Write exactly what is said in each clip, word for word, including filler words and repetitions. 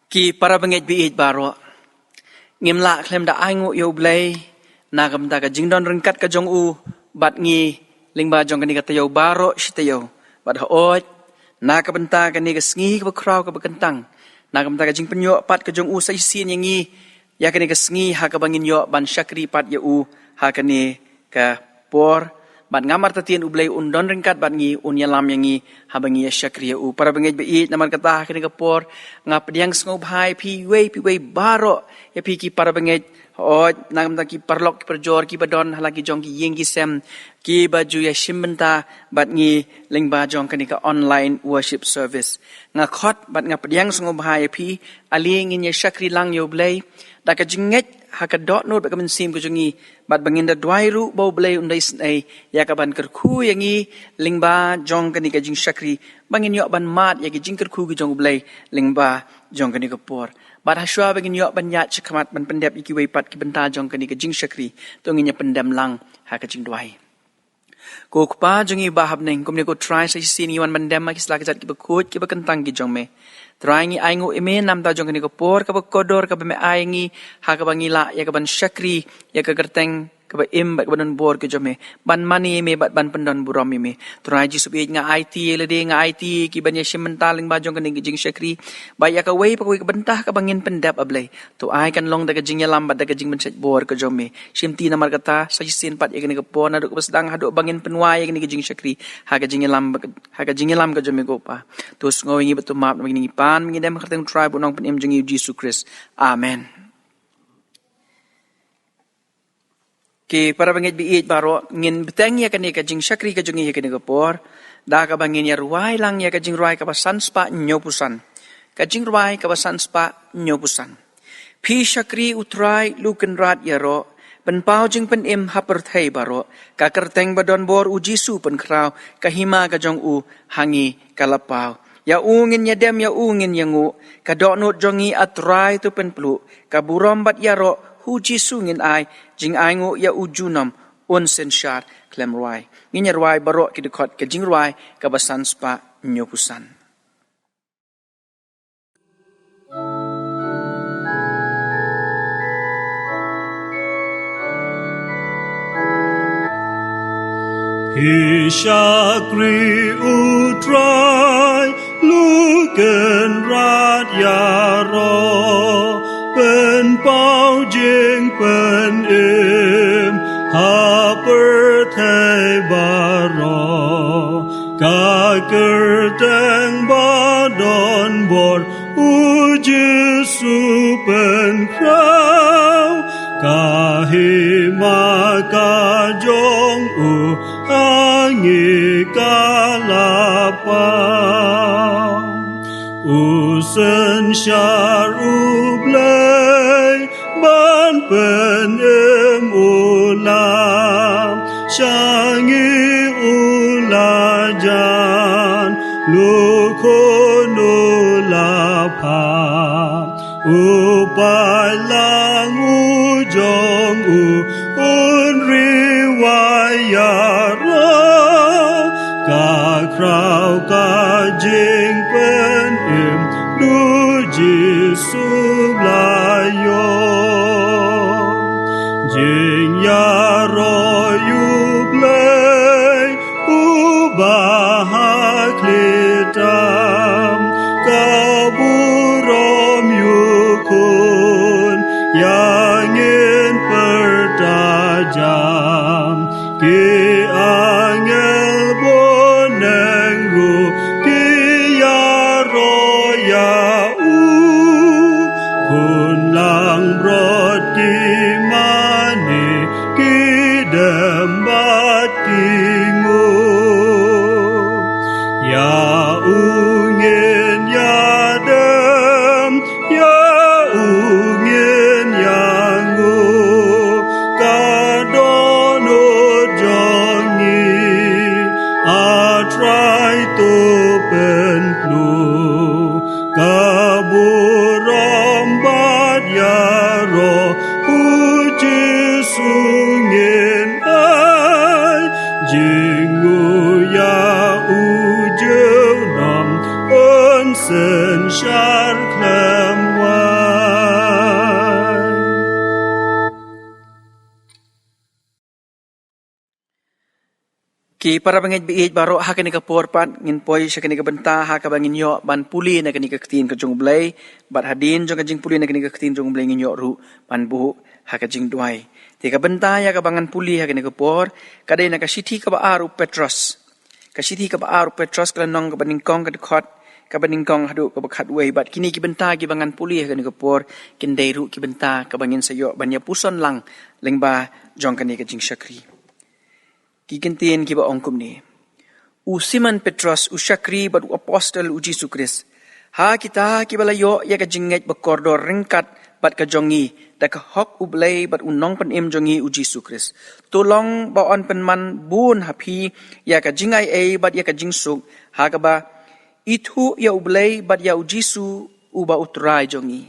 Ki para bangeit baieit baroh, ngim lah khlem da ainguh ïa U Blei na ka bynta ka jingdon ryngkat ka jong u bad ngi lyngba jong kane ka taïew baroh shi taïew. Bad hooid, na ka bynta kane ka sngi kaba khraw kaba kyntang, na ka bynta ka jingpynïoh pat ka jong u sa shisien ïa ngi ïa kane ka sngi ha kaba ngin ïoh ban shakri pat ïa u ha kane ka por. Bad nga martatien U Blei un don ryngkat bad ngi, un ïalam ïa ngi haba ngi ïa shakri ïa u. Para bangeit baieit, namar kata ha kane ka por nga pdiang sngewbha ïa phi iwei pa iwei baroh, ïa phi ki para bangeit, hooid, na ka bynta ki paralok ki parajor kiba don ha la ki jong ki ïing ki sem, kiba ju ïa shim bynta bad ngi lyngba jong kane ka online worship service. Nga khot bad nga pdiang sngewbha ïa phi, ale ngin ïa shakri lang ïa U Blei da ka jingngeit ha ka dohnud bad ka mynsiem ka jong ngi, bad ba ngin da duwai ruh ba U Blei un da isynei ïa ka ban kyrkhu ïa ngi lyngba jong kane ka jingshakri, ba ngin ïoh ban mad ïa ka jingkyrkhu ka jong U Blei lyngba jong kane ka por. Bad hashwa ba ngin ïoh ban ïaid shakhmat ban pyndep ïa kiwei pat ki bynta jong kane ka jingshakri, to ngin ïa pyndem lang ha ka jingduwai. Ko Kpa jong ngi ba ha bneng, kumne ko Trai sa shisien ngi wan ban dem ha ki sla kjat kiba khuid kiba kyntang ki jong me. Trai, ngi ainguh ïa me na ka bynta jong kane ka por kaba kordor kaba me ai ngi, ha kaba ngi lah ïa ka ban shakri ïa ka kyrteng kaba im bad kaba don bor ka jong me, ban mane ïa me bad ban pyndon burom ïa me. Trai Jisu baieit, nga aiti ïa lade, nga aiti ïa ki ban ïa shim bynta lyngba jong kane ka jingshakri, ba ïa kawei pa kawei ka bynta kaba ngin pyndep, A Blei, to ai kan long da ka jingïalam bad da ka jingpynshait bor ka jong me. Shimti namar kata, sa shisien pat ïa kane ka por naduh kaba sdang haduh ba ngin pynwai ïa kane ka jingshakri ha ka jingïalam, ha ka jingïalam ka jong me ko Kpa. To sngew ïa ngi bad to map namar ngi pan ngi dem ha ka kyrteng U Trai bad U Nongpynim jong ngi U Jisu Khrist. Amen. Ki para bangeit baieit baroh, ngin bteng ïa kane ka jingshakri ka jong ngi ha kane ka por da kaba ngin ïa rwai lang ïa ka jingrwai kaba san spah hynñiew phew san. Ka jingrwai kaba san spah hynñiew phew san. Phi shakri U Trai, Lukynrad ïaroh, pynpaw jingpynim ha pyrthei baroh. Ka kyrteng ba don bor U Jisu pynkhraw, ka hima ka jong u ha ngi ka la paw. Ïa u ngin ïa dem, ïa u ngin ïa nguh, ka dohnud jong ngi A Trai to pynpluh, ka burom bad ïaroh ha U Jisu ngin ai, jingainguh ïa u junom un synshar khlem rwai. Ngin ïa rwai baroh ki dkhot ka jingrwai kaba san spah hynñiew phew san. Phi shakri U Trai, Lukynrad ïaroh, pynpaw jingpynim ha pyrthei baroh. Ka kyrteng ba don bor U Jisu pynkhraw, ka hima ka jong u ha ngi ka la paw. U synshar U Blei ban pynim u la sha ngi, u la jan, lok khun u la phah. U paidlang u jong u un ri wai ïaroh, ka khraw ka jingpynim, U Jisu la ïoh. Jingïaroh ïa U Blei uba ha khlieh tam, ka burom ïa u Khun ïa ngin pyrta jam. Ki angel bneng ruh ki ïaroh ïa u, khun langbrot ki mane ki dem bad ki nguh. Ïa u ngin ïa dem, ïa u ngin ïa nguh, ka dohnud jong ngi A Trai to pynpluh. Ka burom bad ïaroh U Jisu ngin ai, jingïaroh ïa u junom un synshar khlem Ki para bangeit ba ïeit baroh, ha kane ka por pat ngin poi sha kane ka bynta ha kaba ngin ïoh ban pule na kane ka ktien ka jong U Blei. Bad hadien jong ka jingpule na kane ka ktien jong U Blei ngin ïoh ruh ban buh ha ka jingduwai. Te ka bynta ïa kaba ngan pule ha kane ka por ka dei na ka shithi kaba ar u Petros. Ka shithi kaba ar u Petros, ka lynnong kaba nyngkong, ka dkhot kaba nyngkong haduh kaba khatwei. Bad kine ki bynta kiba ngan pule ha kane ka por kin dei ruh ki bynta kaba ngin sa ïoh ban ïa puson lang lyngba jong kane ka jingshakri. Ki kyntien kiba ong kumne: U Simon Petros, u shakri bad u apostol U Jisu Khrist, ha kita kiba la ïoh ïa ka jingngeit ba kordor ryngkat bad ka jong ngi da ka hok U Blei bad U Nongpynim jong ngi U Jisu Khrist. To long ba yn pynman bun ha phi ïa ka jingaiei bad ïa ka jingsuk, ha kaba ithuh ïa U Blei bad ïa U Jisu uba U Trai jong ngi.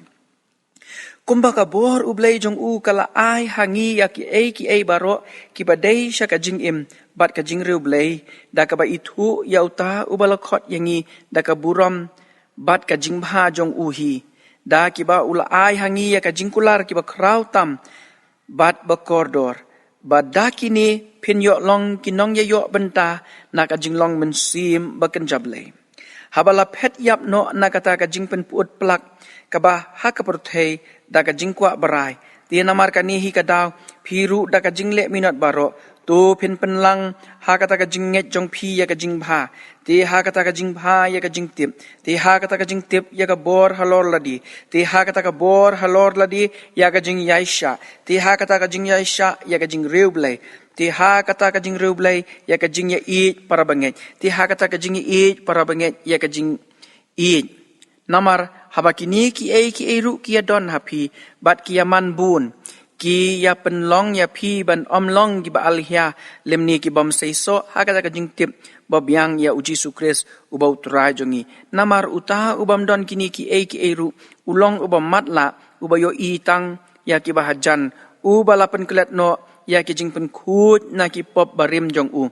Kumba ka bor U Blei jong u ka la ai ha ngi ïa kiei kiei baroh kiba dei sha ka jingim bad ka jingriewblei, da kaba ithuh ïa uta uba la khot ïa ngi da ka burom bad ka jingbha jong u hi, da kiba u la ai ha ngi ïa ka jingkular kiba khraw tam bad ba kordor, ba da kine phin ïoh long ki nongïaïoh bynta na ka jinglong mynsiem ba kynja Blei. Haba la phet ïap noh na kata ka jingpynput plak kaba ha ka pyrthei da ka jingkwah brai, te namar kane hi ka daw, phi ruh da ka jingleh minot baroh, to phin pynlang ha kata ka jingngeit jong phi ïa ka jingbha, te ha kata ka jingbha ïa ka jingtip, te ha kata ka jingtip ïa ka bor halor lade, te ha kata ka bor halor lade ïa ka jingïaishah, te ha kata ka jingïaishah ïa ka jingriewblei, te ha kata ka jingriewblei ïa ka jingïaieit para bangeit, te ha kata ka jingïaieit para bangeit ïa ka jingïeit. Namar haba kine kiei kiei ruh ki ïadon ha phi bad ki ïaman bun, ki ïapynlong ïa phi ban ym long kiba alhia lymne ki bym seisoh ha kata ka jingtip ba biang ïa U Jisu Khrist uba U Trai jong ngi. Namar uta u bym don kine kiei kiei ruh u long uba matlah, uba ïohi tang ïa kiba hajan, uba la pynklet noh ïa ki jingpynkhuid na ki pop barim jong u.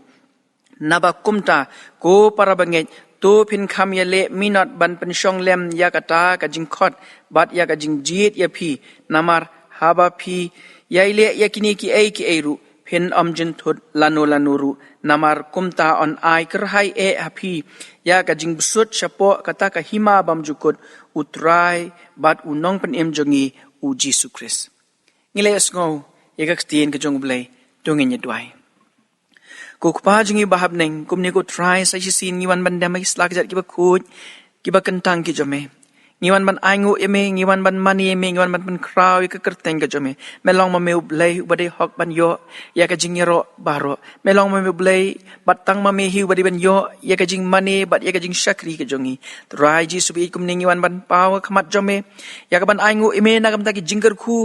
Naba kumta, ko para bangeit, to phin kham ïaleh minot ban pynshong lem ïa kata ka jingkhot bad ïa ka jingjied ïa phi. Namar haba phi ïai leh ïa kine kiei kiei ruh, phin ym jynthut lano lano ruh. Namar kumta yn ai kyrhai eh ha phi ïa ka jingbsut shapoh kata ka hima bymjukut, U Trai bad U Nongpynim jong ngi U Jisu Khrist. Ngi la ïasngew ïa ka ktien ka jong U Blei, to ngin ïaduwai. Ko Kpa jong ngi ba ha bneng, kumne ko Trai sa shisien ngi wan ban dem ha ki sla kjat kiba khuid, kiba kyntang ki jong me. Ngi wan ban ainguh ïa me, ngi wan ban mane ïa me, ngi wan ban pynkhraw ïa ka kyrteng ka jong me. Me long ma me U Blei uba dei hok ban ïoh ïa ka jingïaroh baroh. Me long ma me U Blei bad tang ma me hi uba dei ban ïoh ïa ka jingmane bad ïa ka jingshakri ka jong ngi. Trai Jisu baieit, kumne ngi wan ban paw ha khmat jong me ïa ka ban ainguh ïa me na ka bynta ki jingkyrkhu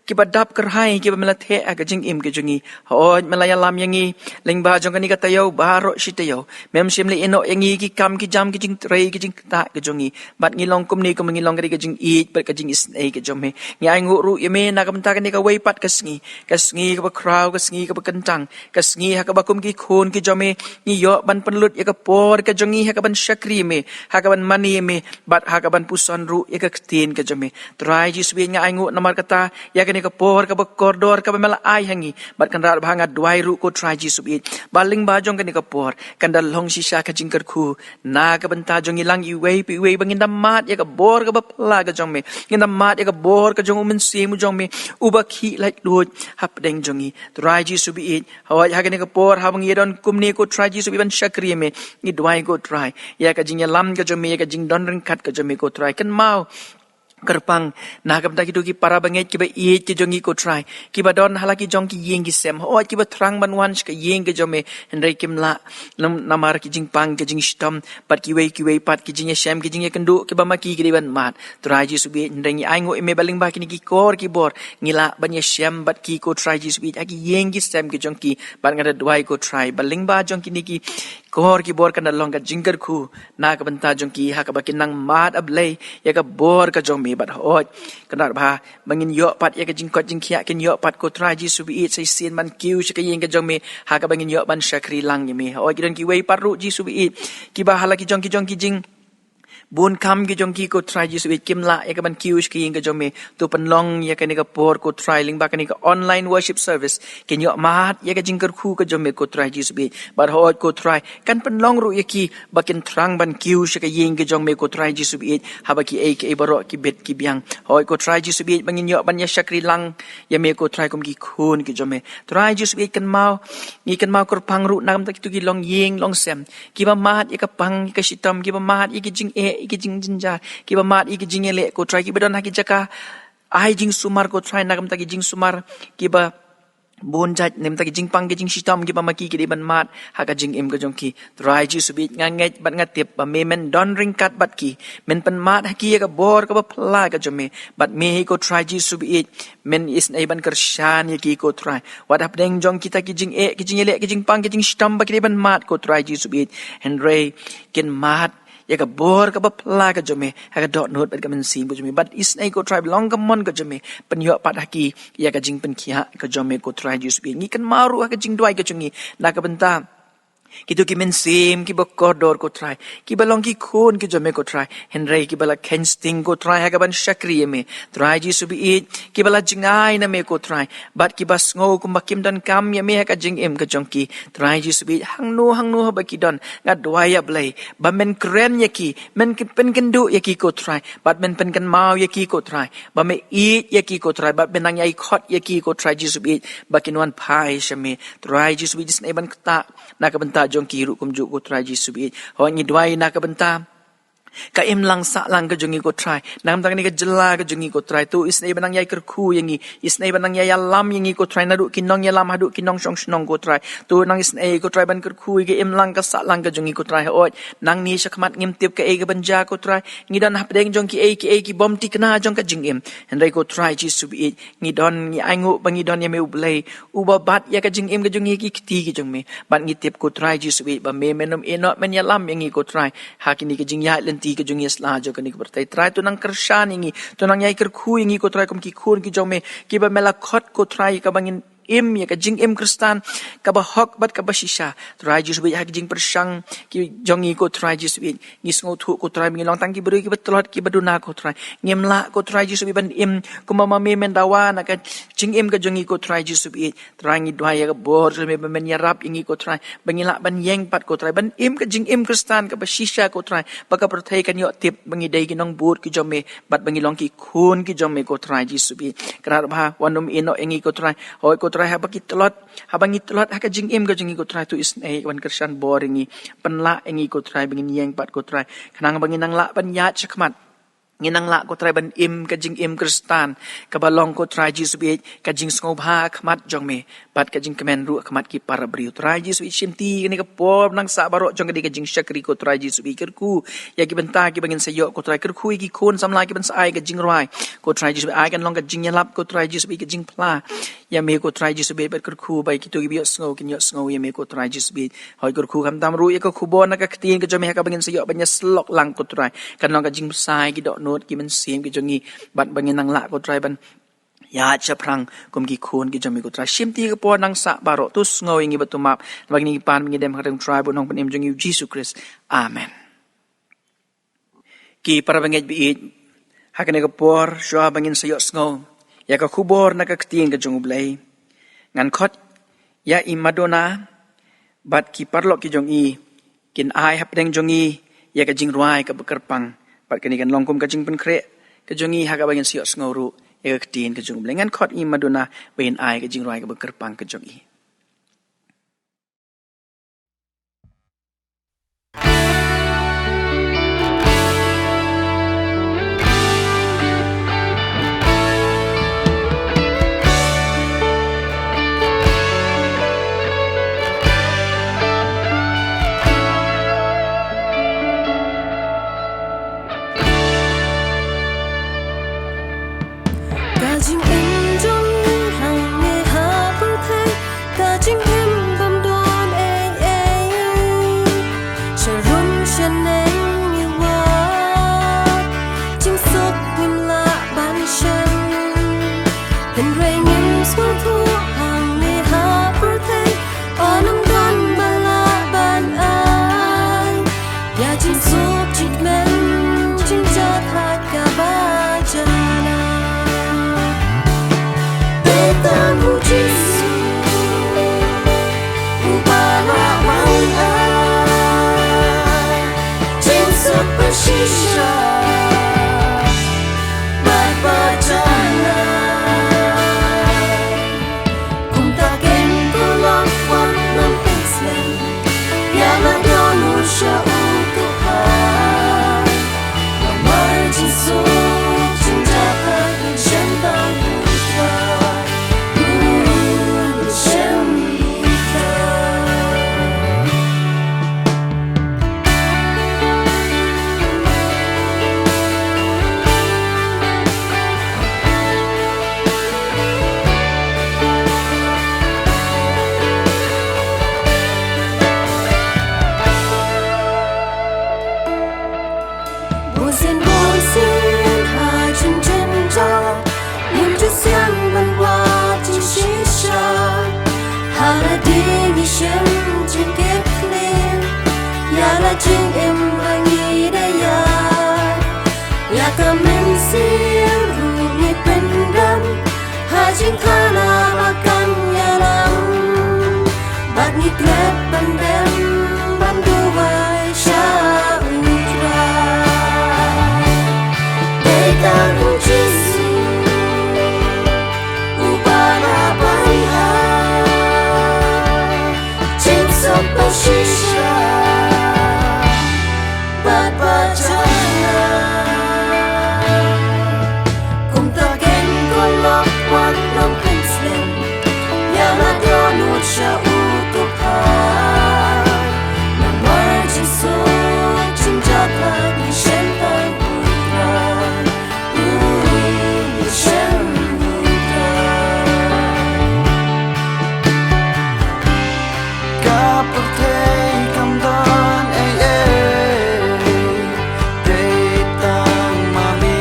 kiba dap kyrhai kiba me la theh ha ka jingim ka jong ngi. Hooid, me la ïalam ïa ngi lyngba jong kane ka taïew baroh shi taïew. Mem shym la ïehnoh ïa ngi ki kam ki jam, ki jingtrei ki jingktah ka jong ngi. Bad ngi long kumne kumba ngi long ka dei ka jingïeit bad ka jingisynei ka jong me. Ngi ainguh ruh ïa me na ka bynta kane kawei pat ka sngi, ka sngi kaba khraw, ka sngi kaba kyntang, ka sngi ha kaba kum ki khun ki jong me ngi ïoh ban pynlut ïa ka por ka jong ngi ha ka ban shakri ïa me, ha ka ban mane ïa me, bad ha ka ban puson ruh ïa ka ktien ka jong me. Trai Jisu baieit, nga ainguh namar kata ïa kane ka por kaba kordor kaba me la ai ha ngi. Bad Kynrad ba nga duwai ruh ko Trai Jisu baieit, ba lyngba jong kane ka por kan da long shisha ka jingkyrkhu na ka bynta jong ngi lang iwei pa iwei, ba ngin da mad ïa ka bor kaba pla ka jong me, ngin da mad ïa ka bor ka jong U Mynsiem u jong me uba khih laitluid hapdeng jong ngi. Trai Jisu baieit, hooid, ha kane ka por haba ngi ïadon kumne ko Trai Jisu baieit ban shakri ïa me, ngi duwai ko Trai ïa ka jingïalam ka jong me, ïa ka jingdon ryngkat ka jong me ko Trai. Kynmaw, kyrpang na ka bynta kito ki para bangeit kiba ïeit ki jong ngi ko Trai, kiba don ha la ki jong ki ïing ki sem, hooid, kiba thrang ban wan sha ka ïing ka jong me, hynrei kim lah nam-, namar ki jingpang, ki jingshitom bad kiwei kiwei pat ki jingïashem, ki jingïakynduh kiba ma ki ki dei ban mad. Trai Jisu baieit, hynrei ngi ainguh ïa me ba lyngba kine ki kor ki bor ngi lah ban ïashem bad ki ko Trai Jisu baieit ha ki ïing ki sem ki jong ki. Bad nga da duwai ko Trai ba lyngba jong kine ki kor ki bor kan da long ka jingkyrkhu na ka bynta jong ki ha kaba kin nang mad, A Blei, ïa ka bor ka jong me. Bad hooid, Kynrad ba, ba ngin ïoh pat ïa ka jingkoit jingkhiah, kin ïoh pat ko Trai Jisu baieit sa shisien ban kiew sha ka ïing ka jong me ha kaba ngin ïoh ban shakri lang ïa me. Hooid, ki don kiwei pat ruh Jisu baieit kiba ha la ki jong ki jong ki jing bun kam ki jong ki ko Trai Jisu ïeit kim lah ïa ka ban kiew sha ka ïing ka jong me. To pynlong ïa kane ka por ko Trai lyngba kane ka online worship service. Kin ïoh mad ïa ka jingkyrkhu ka jong me ko Trai Jisu ïeit. Bad hooid ko Trai kan pynlong ruh ïa ki ba kin thrang ban kiew sha ka ïing ka jong me ko Trai Jisu ïeit. Haba ki ei ki ei baroh ki bit ki biang. Hooid ko Trai Jisu ïeit ba ngin ïoh ban ïa shakri lang ïa me ko Trai kum ki khun ki jong me. Trai Jisu ïeit kynmaw. Ngi kynmaw kyrpang ruh na ka bynta kito ki longïing longsem. Kiba mad ïa ka pang ïa ka shitom, kiba mad ïa ki jingeh, ïa ki jingjynjar, kiba mad ïa ki jingïaleh ko Trai, kiba don ha ki jaka ai jingsumar ko Trai, na ka bynta ki jingsumar kiba bun jait, na ka bynta ki jingpang ki jingshitom kiba ma ki ki dei ban mad ha ka jingim ka jong ki. Trai Jisu ïeit nga ngeit bad nga tip ba me men don ryngkat bad ki. Men pynmad ha ki ïa ka bor kaba phylla ka jong me. Bad me hi ko Trai Jisu ïeit men isynei ban kyrshan ïa ki ko Trai. Wat hapdeng jong kita ki jingeh, ki jingïaleh, ki jingpang, ki jingshitom ba ki dei ban mad ko Trai Jisu ïeit. Hynrei kin mad ïa ka bor kaba phylla ka jong me ha ka dohnud bad ka mynsiem ka jong me. Bad isynei ko Trai ba long ka mon ka jong me pynïoh pat ha ki ïa ka jingpynkhiah ka jong me ko Trai Jisu ïeit. Ngi kynmaw ruh ha ka jingduwai ka jong ngi na ka bynta kito ki mynsiem kiba kordor ko Trai, kiba long ki khun ki jong me ko Trai, hynrei kiba la kheiñ sting ko Trai ha ka ban shakri ïa me. Trai Jisu ïeit, kiba la jngai na me ko Trai, bad kiba sngew kumba kim don kam ïa me ha ka jingim ka jong ki. Trai Jisu ïeit, hangno hangno haba ki don, nga duwai ïa Blei ba men kren ïa ki, men pynkynduh ïa ki ko Trai, bad men pynkynmaw ïa ki ko Trai, ba me ïeit ïa ki ko Trai, bad men nang ïai khot ïa ki ko Trai Jisu ïeit ba kin wan phai sha me. Trai Jisu ïeit, isynei ban ktah na ka bynta jong ki ruh kumjuh ko Trai Jisu ïeit. Hooid ngi duwai na ka bynta ka imlang sahlang ka jong ngi ko Trai, na ka bynta kane ka jylla ka jong ngi ko Trai, to isynei ban nang ïai kyrkhu ïa ngi, isynei ban nang ïai ïalam ïa ngi ko Trai, naduh ki nongïalam haduh ki nongshong shnong ko Trai. To nang isynei ko Trai ban kyrkhu ïa ka imlang ka sahlang ka jong ngi ko Trai. Hooid nangne shakhmat ngim tip kaei kaban jia ko Trai, ngi don hapdeng jong kiei kiei ki bym thikna jong ka jingim. Hynrei ko Trai Jisu ïeit, ngi don, ngi ainguh ba ngi don ïa me U Blei uba bat ïa ka jingim ka jong ngi ha ki kti ki jong me. Bad ngi tip ko Trai Jisu ïeit ba me men ym ïehnoh, men ïalam ïa ngi ko Trai ha kine ki jingïaid lynti ka jong ngi ha sla jong kane ka pyrthei. Trai to nang kyrshan ïa ngi, to nang ïai kyrkhu ïa ngi ko Trai kum ki khun ki jong me, kiba me la khot ko Trai kaba ngin im ïa ka jingim Khristan kaba hok bad kaba shisha. Trai Jisu ïeit, ha ki jingpyrshang ki jong ngi ko Trai Jisu ïeit, ngi sngewthuh ko Trai ba ngi long tang ki briew kiba tlot kiba duna ko Trai. Ngim lah ko Trai Jisu ïeit ban im kumba ma me men dawa na ka jingim ka jong ngi ko Trai Jisu ïeit. Trai ngi duwai ïa ka bor jong me ba men ïarap ïa ngi ko Trai ba ngi lah ban ïeng pat ko Trai ban im ka jingim Khristan kaba shisha ko Trai, ba ka pyrthei kan ïoh tip ba ngi dei ki nongbud ki jong me bad ba ngi long ki khun ki jong me ko Trai Jisu ïeit. Kynrad ba wat ym ïehnoh ïa ngi ko Trai. Hooid ko Trai, haba ki tlot, haba ngi tlot ha ka jingim ka jong ngi ko Trai, to isynei ban kyrshan bor ïa ngi, pynlah ïa ngi ko Trai ba ngin ïeng pat ko Trai, khnang ba ngin nang lah ban ïaid shakhmat, ngin nang lah ko Trai ban im ka jingim Khristan kaba long ko Trai Jisu ïeit ka jingsngewbha ha khmat jong me bad ka jingkmen ruh ha khmat ki para briew. Trai Jisu ïeit, shimti kane ka por nang sah baroh jong ka dei ka jingshakri ko Trai Jisu ïeit, kyrkhu ïa ki bynta kiba ngin sa ïoh ko Trai, kyrkhu ïa ki khun samla kiban sa ai ka jingrwai ko Trai Jisu ïeit, ai kan long ka jingïalap ko Trai Jisu ïeit, ka jingphla ïa me ko Trai Jisu ïeit, bad kyrkhu ba ïa kito kiba ïohsngew kin ïohsngew ïa me ko Trai Jisu ïeit. Hooid kyrkhu khamtam ruh ïa ka khubor na ka ktien ka jong me ha kaba ngin sa ïoh ban ïasyllok lang ko Trai, kan long ka jingbsa ïa ki dohnud ki mynsiem ki jong ngi bad ba ngin nang lah ko Trai ban ïaid shaphrang kum ki khun ki jong me ko Trai. Shimti ka por nang sah baroh, to sngew ïa ngi bad to map, ba ngi pan ba ngi dem ha ka kyrteng Trai bad Nongpynim jong ngi U Jisu Khrist. Amen. Ki para bangeit ba ïeit, ha kane ka por shuwa ba ngin sa ïohsngew ïa ka khubor na ka ktien ka jong U Blei, ngan khot ïa i Madonna bad ki paralok ki jong i kin ai hapdeng jong i ïa ka jingrwai kaba kyrpang. Bad kane kan long kum ka jingpynkhreh ka jong i ha kaba ngin sa ïohsngew ruh ïa ka ktien ka jong U Blei. Ngan khot i Madonna ba in ai ka jingrwai kaba kyrpang ka jong i. Ka jingim jong ngi hangne ha pyrthei Ruh ngi pyndem ha jingkhlaiñ ba kan ïalam, bad ngi klet pyndem ban duwai sha U Trai. Dei tang U Jisu uba la ban ai jingsuk ba shisha bad ba jana. Kumta keiñ ko lok wat nym pynslem, ïa lade lut sha u to pha. Namar jingsuk jingjahthait ngi shem tang U Trai. U, ngi shem U Trai. Ka pyrthei kam don ei ei, dei tang ma me.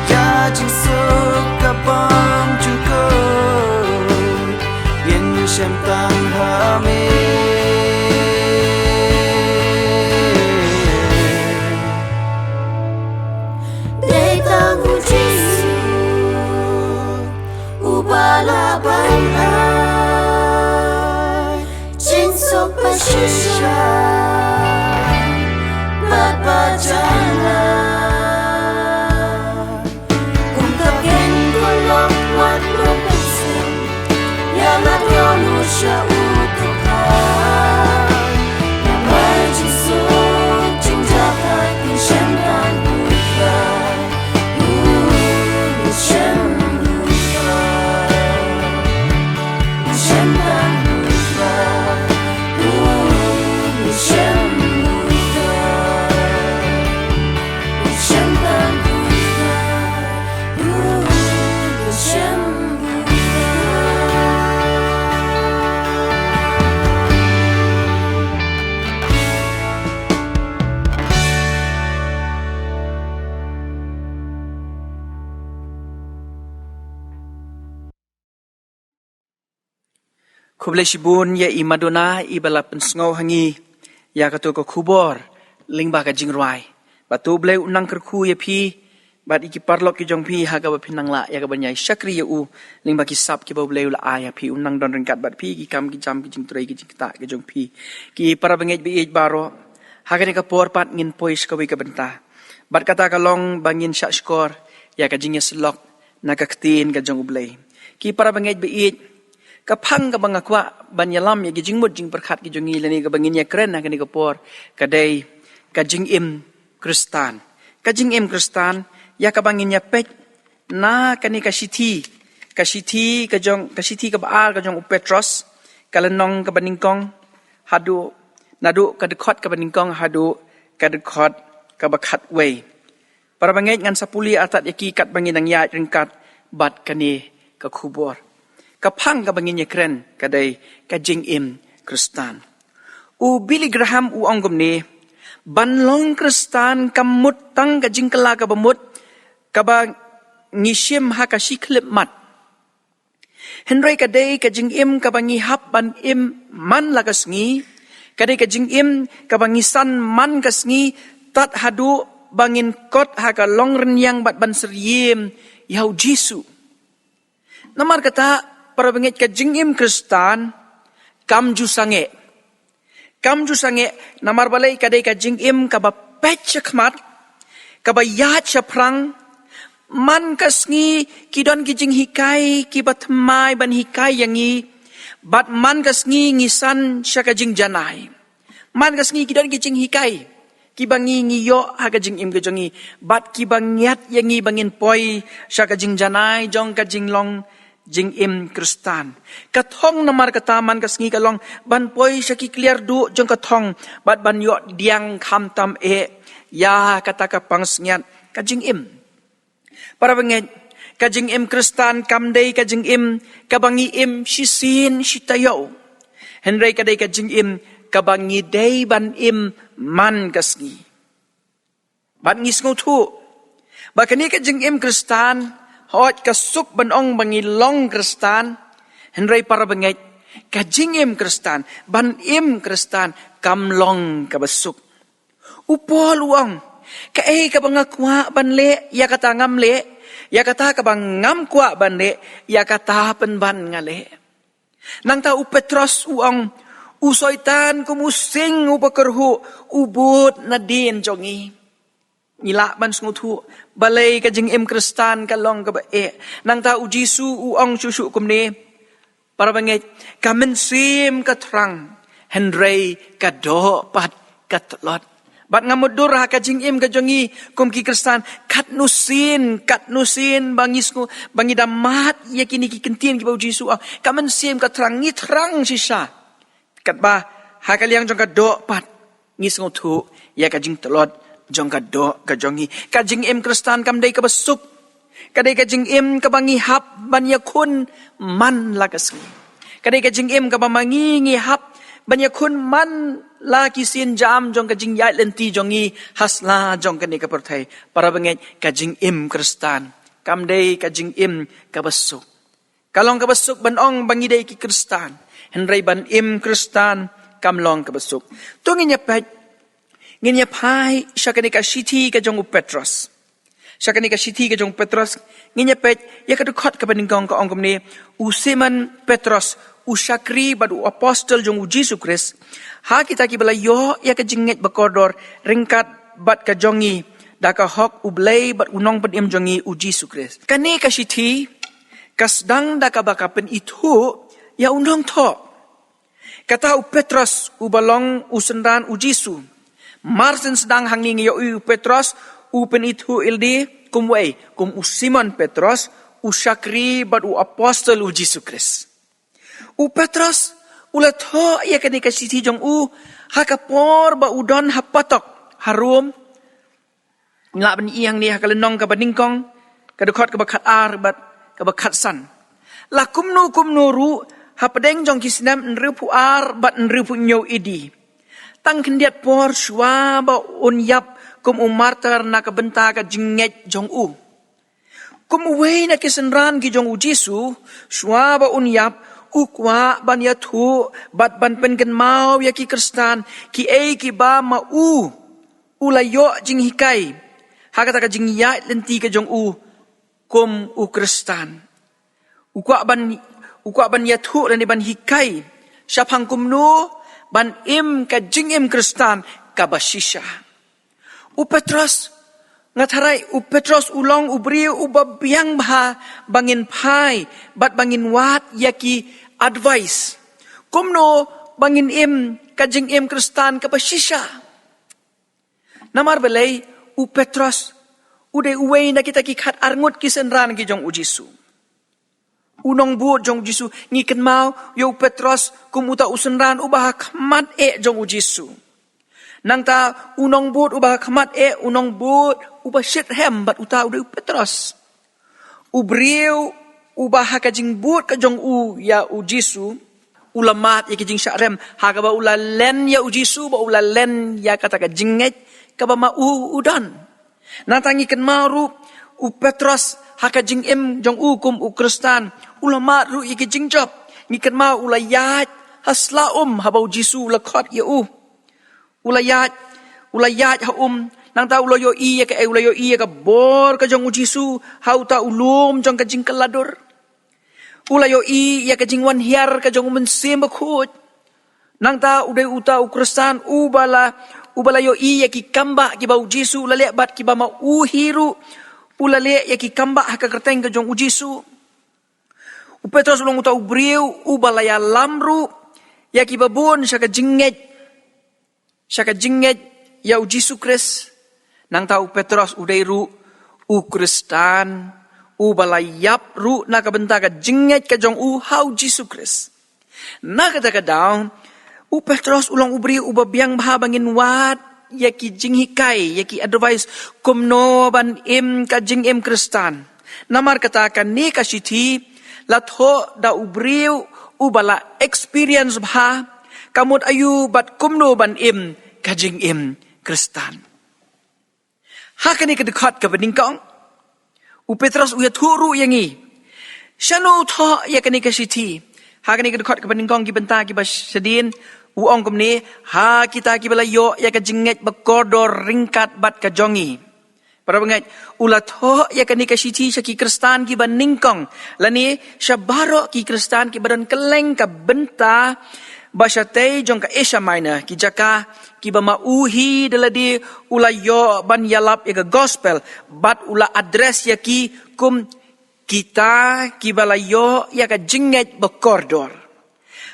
Ïa jingsuk ka bym ju kut, ngin shem tang ha me. Dei tang U Jisu uba la ban ai jingsuk ba shisha bad ba jana. Kumta keiñ ko lok wat nym pynslem, ïa lade lut sha u to pha. Namar jingsuk jingjahthait ngi shem tang U Trai. U, ngi shem U Trai. Ngi shem tang U Trai. U, ngi shem U Trai. Ngi shem tang U Trai. U, ngi shem U Trai. Khublei shibun ïa i Madonna iba la pynsngew ha ngi ïa kato ka khubor lyngba ka jingrwai. Bad to U Blei un nang kyrkhu ïa phi bad ïa ki paralok ki jong phi ha kaba phin nang lah ïa kaban ïai shakri ïa u lyngba ki sap kiba U Blei u la ai ïa phi. Un nang don ryngkat bad phi, ki kam ki jam, ki jingtrei ki jingktah ki jong phi. Ki para bangeit ba ïeit baroh, ha kane ka por pat ngin poi sha kawei ka bynta. Bad kata ka long ba ngin shah shkor ïa ka jingïasyllok na ka ktien ka jong U Blei. Ki para bangeit ba ïeit, ka phang kaba nga kwah ban ïalam ïa ki jingmut jingpyrkhat ki jong ngi lane kaba ngin ïakren ha kane ka por, ka dei ka jingim Khristan. Ka jingim Khristan, ïa kaba ngin ïapeit na kane ka shithi, ka shithi ka jong, ka shithi kaba ar ka jong u Petros, ka lynnong kaba nyngkong, haduh, naduh ka dkhot kaba nyngkong haduh ka dkhot kaba khatwei. Para bangeit, ngan sa pule artat ïa ki katba ngin nang ïaid ryngkat bad kane ka khubor. Ka phang kaba ngin ïakren ka dei ka jingim Khristan. U Billy Graham u ong kumne, ban long Khristan kam mut tang ka jingkylla kaba mut kaba ngi shim ha ka shi khyllipmat. Hynrei ka dei ka jingim kaba ngi hap ban im man la ka sngi, ka dei ka jingim kaba ngi san man ka sngi, tad haduh ba ngin kot ha ka longrynïeng bad ban syriem ïa u Jisu. Namar kata, para bangeit, ka jingim Khristan kam ju sangeh. Kam ju sangeh, namar balei? Ka dei ka jingim kaba peit shakhmat, kaba ïaid shaphrang. Man ka sngi ki don ki jinghikai kiba thymmai ban hikai ïa ngi, bad man ka sngi ngi san sha ka jingjanai. Man ka sngi ki don ki jinghikai kiba ngi, ngi ïoh ha ka jingim ka jong ngi, bad kiba ngiat ïa ngi ba ngin poi sha ka jingjanai jong ka jinglong jingim Khristan. Ka thong namar kata man ka sngi ka long ban poi sha ki kliar duh jong ka thong, bad ban ïoh diang khamtam eh ïa kata ka pansngiat ka jingim. Para bangeit, ka jingim Khristan kam dei ka jingim kaba ngi im shisien shi taïew. Hynrei ka dei ka jingim kaba ngi dei ban im man ka sngi. Bad ngi sngewthuh ba kane ka jingim Khristan, hooid ka suk ban ong ba ngi long Khristan, hynrei para bangeit, ka jingim Khristan, ban im Khristan, kam long kaba suk. U Paul u ong, kaei kaba nga kwah ban leh, ïa kata ngam leh, ïa kata kaba ngam kwah ban leh, ïa kata pynban nga leh. Nangta u Petros u ong, u Soitan kum u sing uba kyrhuh, u bud nadien jong ngi. Ngi lah ban sngewthuh balei ka jingim Khristan ka long kaba eh. Nangta u Jisu u ong shuh shuh kumne, para bangeit, ka mynsiem ka thrang, hynrei ka doh pat ka tlot. Bad nga mutdur ha ka jingim ka jong ngi kum ki Khristan, katno sien, katno sien ba ngi sngew, ba ngi da mad ïa kine ki kyntien kiba u Jisu u ong, ka mynsiem ka thrang, ngi thrang shisha. Katba ha ka liang jong ka doh pat, ngi sngewthuh ïa ka jingtlot jong ka doh ka jong ngi. Ka jingim Khristan kam dei kaba suk. Ka dei ka jingim kaba ngi hap ban ïakhun man la ka sngi. Ka dei ka jingim kaba ma ngi ngi hap ban ïakhun man la ki sienjam jong ka jingïaid lynti jong ngi ha sla jong kane ka pyrthei. Para bangeit, ka jingim Khristan kam dei ka jingim kaba suk. Ka long kaba suk ban ong ba ngi dei ki Khristan, hynrei ban im Khristan kam long kaba suk. To ngin ïa peit, ngin ïa phai sha kane ka shithi ka jong u Petros. Sha kane ka shithi ka jong u Petros, ngin ïa peit ïa ka dkhot kaba nyngkong, ka ong kumne, u Simon Petros, u shakri bad u apostol jong u Jisu Khrist, ha kita kiba la ïoh ïa ka jingngeit ba kordor ryngkat bad ka jong ngi, da ka hok U Blei bad u Nongpynim jong ngi u Jisu Khrist. Kane ka shithi ka sdang da kaba ka pynithuh ïa u nongthoh, kata u Petros uba long u synran u Jisu. Mar syn sdang hangne ngi ïohi u Petros u pynithuh ïalade kum uei? Kum u Simon Petros, u shakri bad u apostol u Jisu Khrist. U Petros u la thoh ïa kane ka shithi jong u ha ka por ba u don ha patok ha Rom. Lah ban ïohi hangne ha ka lynnong kaba nyngkong, ka dkhot kaba khatar bad kaba khatsan. La kumno kumno ruh, hapdeng jong ki snem hynriewphew ar bad hynriewphew hynñiew A D, tang khyndiat por shuwa ba un ïap kum u martyr na ka bynta ka jingngeit jong u. Kum uwei na ki synran ki jong u Jisu, shuwa ba un ïap, u kwah ban ïathuh bad ban pynkynmaw ïa ki Khristan kiei kiba ma u u la ïoh jinghikai ha kata ka jingïaid lynti ka jong u kum u Khristan. U kwah ban, u kwah ban ïathuh lane ban hikai shaphang kumno ban im ka jingim Khristan kaba shisha. U Petros, nga tharai u Petros u long u briew uba biang bha ba ngin phai bad ba ngin wad ïa ki advice kumno ba ngin im ka jingim Khristan kaba shisha. Namar balei? U Petros u dei uwei na kita ki khatar ngut ki synran ki jong u Jisu. U nongbud jong u Jisu, ngi kynmaw ïa u Petros kum uta u synran uba ha khmat eh jong u Jisu. Nangta u nongbud uba ha khmat eh, u nongbud uba shitrhem bad uta u dei u Petros. U briew uba ha ka jingbud ka jong u ïa u Jisu, u la mad ïa ki jingshah rem ha kaba u la len ïa u Jisu, ba u la len ïa kata ka jingngeit kaba ma u u don. Nangta ngi kynmaw ruh u Petros ha ka jingim jong u kum u Khristan, u la mad ruh ïa ki jingjop. Ngi kynmaw u la ïaid ha sla um haba u Jisu u la khot ïa u. U la ïaid, u la ïaid ha um, nangta u la ïohi ïa ka, eh, u la ïohi ïa ka bor ka jong u Jisu ha uta u lum jong ka jingkylla dur. U la ïohi ïa ka jingwan hiar ka jong u Mynsiem Bakhuid. Nangta u dei uta u Khristan uba la, uba la ïohi ïa ki kambah kiba u Jisu u la leh bad kiba ma u hi ruh u la leh ïa ki kambah ha ka kyrteng ka jong u Jisu. U Petros u long uta u briew uba la ïalam ruh ïa kiba bun sha ka jingngeit, sha ka jingngeit ïa u Jisu Khrist. Nangta u Petros u dei ruh u Khristan uba la ïap ruh na ka bynta ka jingngeit ka jong u ha u Jisu Khrist. Na kata ka daw, u Petros u long u briew uba biang bha ba ngin wad ïa ki jinghikai, ïa ki advice kumno ban im ka jingim Khristan. Namar kata kane ka shithi la thoh da u briew uba la experience bha ka mut aïu bad kumno ban im ka jingim Khristan. Ha kane ka dkhot kaba nyngkong, u Petros u ïathuh ruh ïa ngi shano u thoh ïa kane ka shithi. Ha kane ka dkhot kaba nyngkong, ki bynta kiba shadien, U ong kumne, ha kita kiba la ïoh ïa ka jingngeit bakordor ryngkat bad ka jong ngi. Para bangeit, u la thoh ïa kane ka shithi sha ki Khristan kiba nyngkong, lane sha baroh ki Khristan kiba don kylleng ka bynta ba shatei jong ka Asia Minor, ki jaka kiba ma u hi da lade u la ïoh ban ïalap ïa ka gospel, bad u la address ïa ki kum kita kiba la ïoh ïa ka jingngeit bakordor.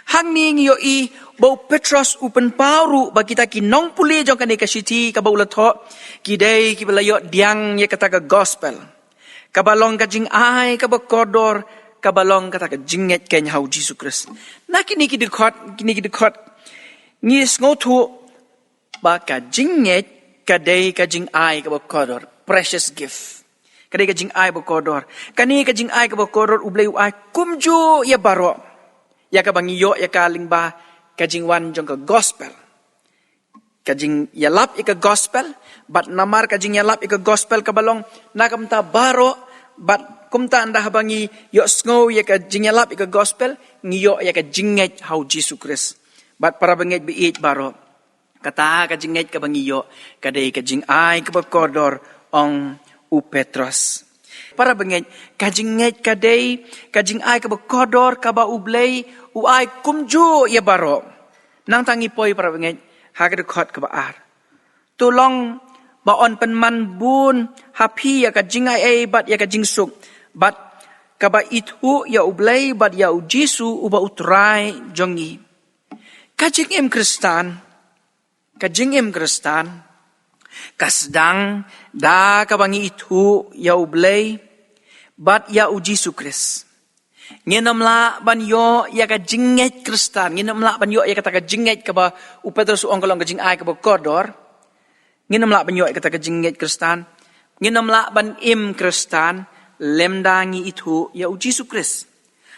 Hangne ngi ïohi ba u Petros u pynpaw ruh ba kita ki nongpule jong kane ka shithi kaba u la thoh, ki dei kiba la ïoh pdiang ïa kata ka gospel, kaba long ka jingai kaba kordor, kaba long kata ka jingngeit keiñ ha u Jisu Khrist. Na kine ki dkhot, kine ki dkhot, ngi sngewthuh ba ka jingngeit ka dei ka jingai kaba kordor, precious gift. Ka dei ka jingai bakordor. Kane ka jingai kaba kordor U Blei u ai kumjuh ïa baroh, ïa kaba ngi ïoh ïa ka lyngba ka jingwan jong ka gospel. Ka jingïalap ïa ka gospel, bad namar ka jingïalap ïa ka gospel kaba long na ka bynta baroh, bad kumta ynda haba ngi ïohsngew ïa ka jingïalap ïa ka gospel, ngi ïoh ïa ka jingngeit ha u Jisu Khrist. Bad para bangeit ba ïeit baroh, kata ka jingngeit kaba ngi ïoh ka dei ka jingai kaba kordor, ong u Petros. Para bangeit, ka jingngeit ka dei ka jingai kaba kordor kaba U Blei u ai kumjuh ïa baroh. Nangta ngi poi, para bangeit, ha ka dkhot kaba ar. To long ba yn pynman bun ha phi ïa ka jingaiei bad ïa ka jingsuk, bad kaba ithuh ïa U Blei bad ïa u Jisu uba U Trai jong ngi. Ka jingim Khristan, ka jingim Khristan ka sdang da kaba ngi ithuh ïa U Blei bad ïa u Jisu Khrist. Ngin ym lah ban ïoh ïa ka jingngeit Khristan, ngin ym lah ban ïoh ïa kata ka jingngeit kaba u Petros u ong ka long ka jingai kaba kordor. Ngin ym lah ban ïoh ïa kata ka jingngeit Khristan, ngin ym lah ban im Khristan lymda ngi ithuh ïa u Jisu Khrist.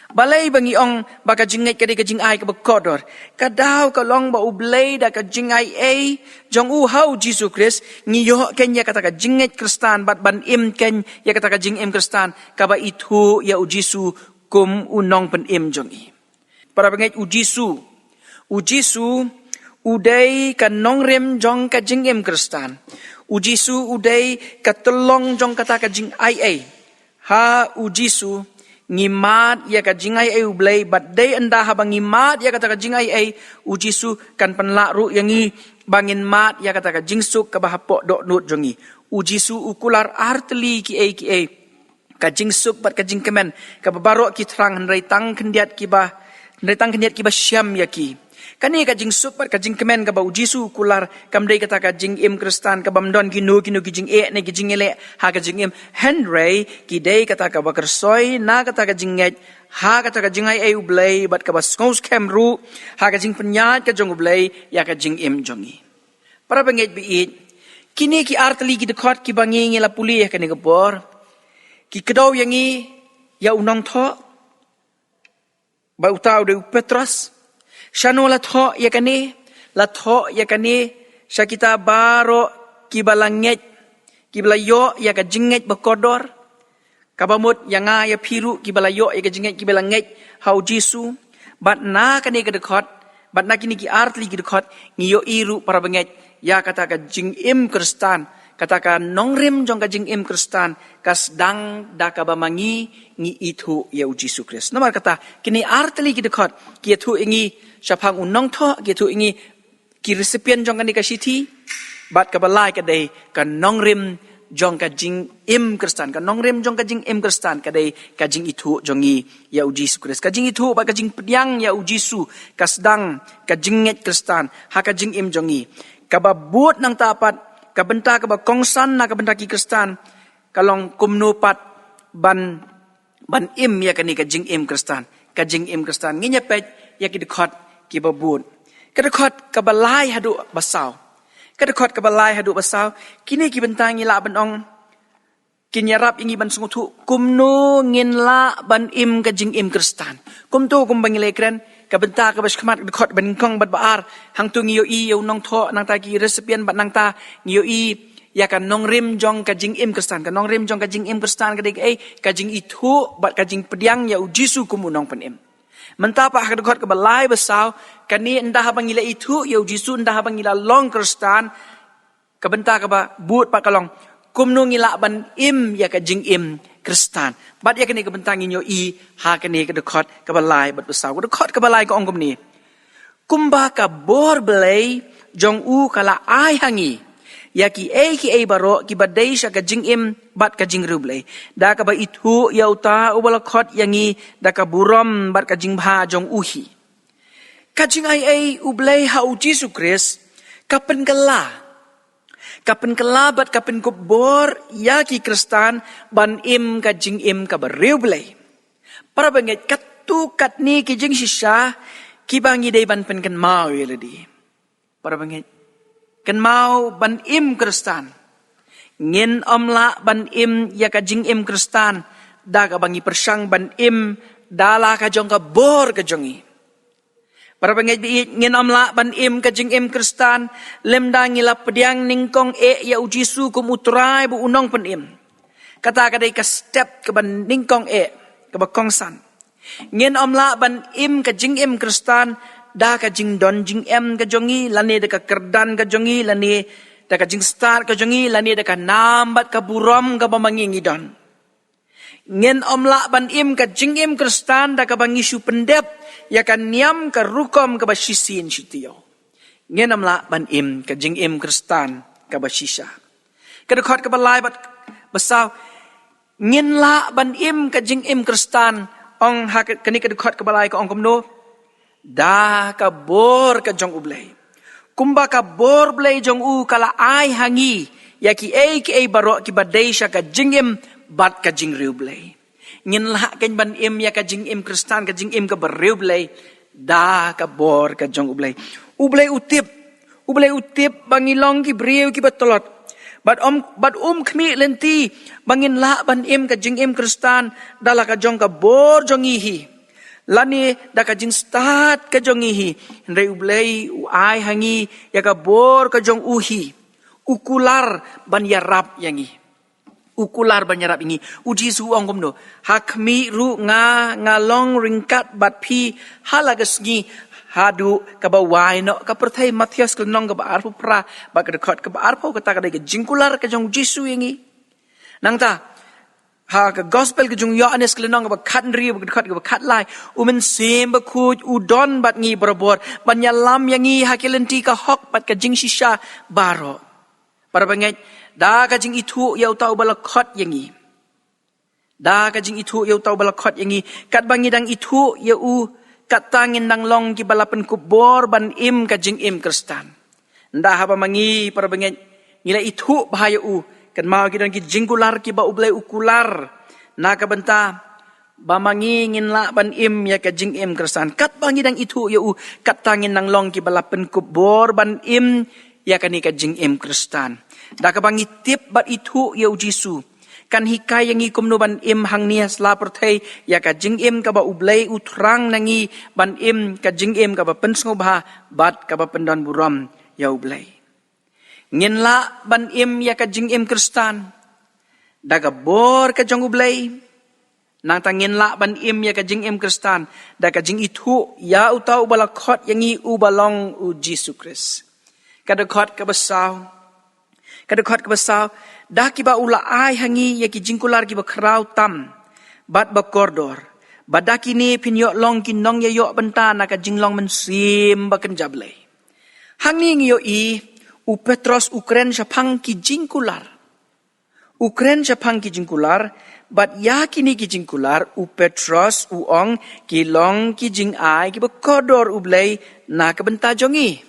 Balei ba ngi ong ba ka jingngeit ka dei ka jingai kaba kordor? Ka daw ka long ba U Blei da ka jingaiei jong u ha u Jisu Khrist, ngi ïoh keiñ ïa kata ka jingngeit Khristan, bad ban im keiñ ïa kata ka jingim Khristan kaba ithuh ïa u Jisu kum u nongpynim jong ngi. Para bangeit, u Jisu, u Jisu u dei ka nongrim jong ka jingim Khristan. U Jisu u dei ka tyllong jong kata ka jingaiei. Ha u Jisu ngi mad ïa ka jingaiei U Blei, bad dei ynda haba ngi mad ïa kata ka jingaiei, u Jisu kan pynlah ruh ïa ngi ba ngin mad ïa kata ka jingsuk kaba hapoh dohnud jong ngi. U Jisu u kular artylli kiei kiei. Ka jingsuk bad ka jingkmen, kaba baroh ki thrang, hynrei tang khyndiat kiba, hynrei tang khyndiat kiba shem ïa ki. Kane ka jingsuk bad ka jingkmen kaba u Jisu u kular, kam dei kata ka jingim Khristan kaba ym don kino kino ki jingeh ne ki jingïaleh ha ka jingim, hynrei ki dei kata kaba kyrsoi na kata ka jingngeit ha kata ka jingaiei U Blei, bad kaba sngewskhem ruh ha ka jingpynïaid ka jong U Blei ïa ka jingim jong ngi. Para bangeit ba ïeit, kine ki artylli ki dkhot kiba ngi, ngi la pule ha kane ka por, ki kdew ïa ngi ïa u nongthoh, ba uta u dei u Petros. Shano la thoh ïa kane? La thoh ïa kane sha kita baroh kiba la ngeit, kiba la ïoh ïa ka jingngeit bakordor. Kaba mut ïa nga ïa phi ruh kiba la ïoh ïa ka jingngeit, kiba la ngeit ha u Jisu. Bad na kane ka dkhot, bad na kine ki artylli ki dkhot, ngi ïohi ruh, para bangeit, ïa kata ka jingim Khristan, kata ka nongrim jong ka jingim Khristan ka sdang da kaba ma ngi ngi ithuh ïa u Jisu Khrist. Namar kata kine artylli ki dkhot ki ïathuh ïa ngi shaphang u nongthoh, ki ïathuh ïa ngi ki recipient jong kane ka shithi, bad kaba lai ka dei ka nongrim jong ka jingim Khristan, ka nongrim jong ka jingim Khristan ka dei ka jingithuh jong ngi ïa u Jisu Khrist. Ka jingithuh bad ka jingpdiang ïa u Jisu ka sdang ka jingngeit Khristan ha ka jingim jong ngi. Kaba bud nangta pat, ka bynta kaba kongsan na ka bynta ki Khristan ka long kumno pat ban ban im ïa kane ka jingim Khristan. Ka jingim Khristan, ngin ïa peit ïa ki dkhot kiba bud. Ka dkhot kaba lai haduh ba saw. Ka dkhot kaba lai haduh ba saw. Kine ki bynta ngi lah ban ong kin ïarap ïa ngi ban sngewthuh kumno ngin lah ban im ka jingim Khristan. Kumto kumba ngi la kren, ka bynta kaba shakhmat, dkhot ba nyngkong bad ba ar, hangto ngi ïohi ïa u nongthoh, nangta ki recipient, bad nangta ngi ïohi ïa ka nongrim jong ka jingim Khristan. Ka nongrim jong ka jingim Khristan ka dei kaei? Ka jingithuh bad ka jingpdiang ïa u Jisu kum u nongpynim. Mynta pat ha ka dkhot kaba lai ba saw, kane ynda haba ngi la ithuh ïa u Jisu, ynda haba ngi la long Khristan, ka bynta kaba bud pat ka long kumno ngi lah ban im ïa ka jingim Khristan. Bad ïa kane ka bynta ngin ïohi ha kane ka dkhot kaba lai bad ba saw. Ka dkhot kaba lai ka ong kumne: Kumba ka bor Blei jong u ka la ai ha ngi ïa kiei kiei baroh kiba dei sha ka jingim bad ka jingriewblei, da kaba ithuh ïa uta uba la khot ïa ngi da ka burom bad ka jingbha jong u hi. Ka jingaiei U Blei ha U Jisu Khrist ka pynkylla, ka pynkylla bad ka pynkup bor ïa ki Khristan ban im ka jingim kaba riewblei. Para bangeit, katto katne ki jingshisha kiba ngi dei ban pynkynmaw ïa lade. Para bangeit, kynmaw ban im Khristan. Ngin ym lah ban im ïa ka jingim Khristan da kaba ngi pyrshang ban im da la ka jong ka bor ka jong ngi. Para bangeit baieit, ngin ym lah ban im ka jingim Khristan lymda ngi la pdiang nyngkong eh ïa U Jisu kum U Trai bad U Nongpynim. Kata ka dei ka step kaba nyngkong eh, kaba kongsan. Ngin ym lah ban im ka jingim Khristan da ka jingdon jingem ka jong ngi, lane da ka kyrdan ka jong ngi, lane da ka jingstad ka jong ngi, lane da ka nam bad ka burom kaba ma ngi ngi don. Ngin ym lah ban im ka jingim Khristan da kaba ngi shu pyndep ïa ka niam ka rukom kaba shisien shi taïew. Ngin ym lah ban im ka jingim Khristan kaba shisha. Ka dkhot kaba lai bad ba saw, ngin lah ban im ka jingim Khristan, ong ha ka, kane ka dkhot kaba lai ka ong kumno: Da ka bor ka jong U Blei. Kumba ka bor Blei jong u ka la ai ha ngi ïa kiei kiei baroh kiba dei sha ka jingim bad ka jingriewblei. Ngin lah kein ban im ïa ka jingim Khristan, ka jingim kaba riewblei, da ka bor ka jong U Blei. U Blei u tip, U Blei u tip ba ngi long ki briew kiba tlot. Bad um, bad um khmih lynti ba ngin lah ban im ka jingim Khristan da la ka jong ka bor jong ngi hi, lane da ka jingstad ka jong ngi hi. Hynrei U Blei u ai ha ngi ïa ka bor ka jong u hi. U kular ban ïarap ïa ngi. U kular ban ïarap ïa ngi. U Jisu u ong kumno: Ha khmih ruh nga, nga long ryngkat bad phi ha la ka sngi haduh kaba wai noh ka pyrthei. Mathaios ka lynnong kaba arphew phra bad ka dkhot kaba arphew, kata ka dei ka jingkular ka jong U Jisu ïa ngi. Nangta ha ka gospel ka jong u Ïoannis ka lynnong kaba khathynriew bad ka dkhot kaba khatlai, U Mynsiem Bakhuid u don bad ngi barabor ban ïalam ïa ngi ha ki lynti ka hok bad ka jingshisha baroh. Para bangeit, da ka jingithuh ïa uta uba la khot ïa ngi, da ka jingithuh ïa uta uba la khot ïa ngi, katba ngi dang ithuh ïa u, kata ngin dang long kiba la pynkup bor ban im ka jingim Khristan. Ynda haba ma ngi, para bangeit, ngi la ithuh bha ïa u, kynmaw ki don ki jingkular kiba U Blei u kular na ka bynta ba ma ngi ngin lah ban im ïa ka jingim Khristan. Katba ngi dang ithuh ïa u, kata ngin dang long kiba la pynkup bor ban im ïa kane ka jingim Khristan. Da kaba ngi tip bad ithuh ïa U Jisu, kan hikai ïa ngi kumno ban im hangne ha sla pyrthei ïa ka jingim kaba U Blei u thrang na ngi ban im, ka jingim kaba pynsngewbha bad kaba pyndonburom ïa U Blei. Ngin lah ban im ïa ka jingim Khristan da ka bor ka jong U Blei. Nangta ngin lah ban im ïa ka jingim Khristan da ka jingithuh ïa uta uba la khot ïa ngi, uba long U Jisu Khrist. Ka dkhot kaba saw, ka dkhot kaba saw, da kiba u la ai ha ngi ïa ki jingkular kiba khraw tam bad ba kordor, ba da kine phin ïoh long ki nongïaïoh bynta na ka jinglong mynsiem ba kynja Blei. Hangne ngi ïohi u Petros u kren shaphang ki jingkular. U kren shaphang ki jingkular, bad ïa kine ki jingkular u Petros u ong ki long ki jingai kiba kordor U Blei na ka bynta jong ngi.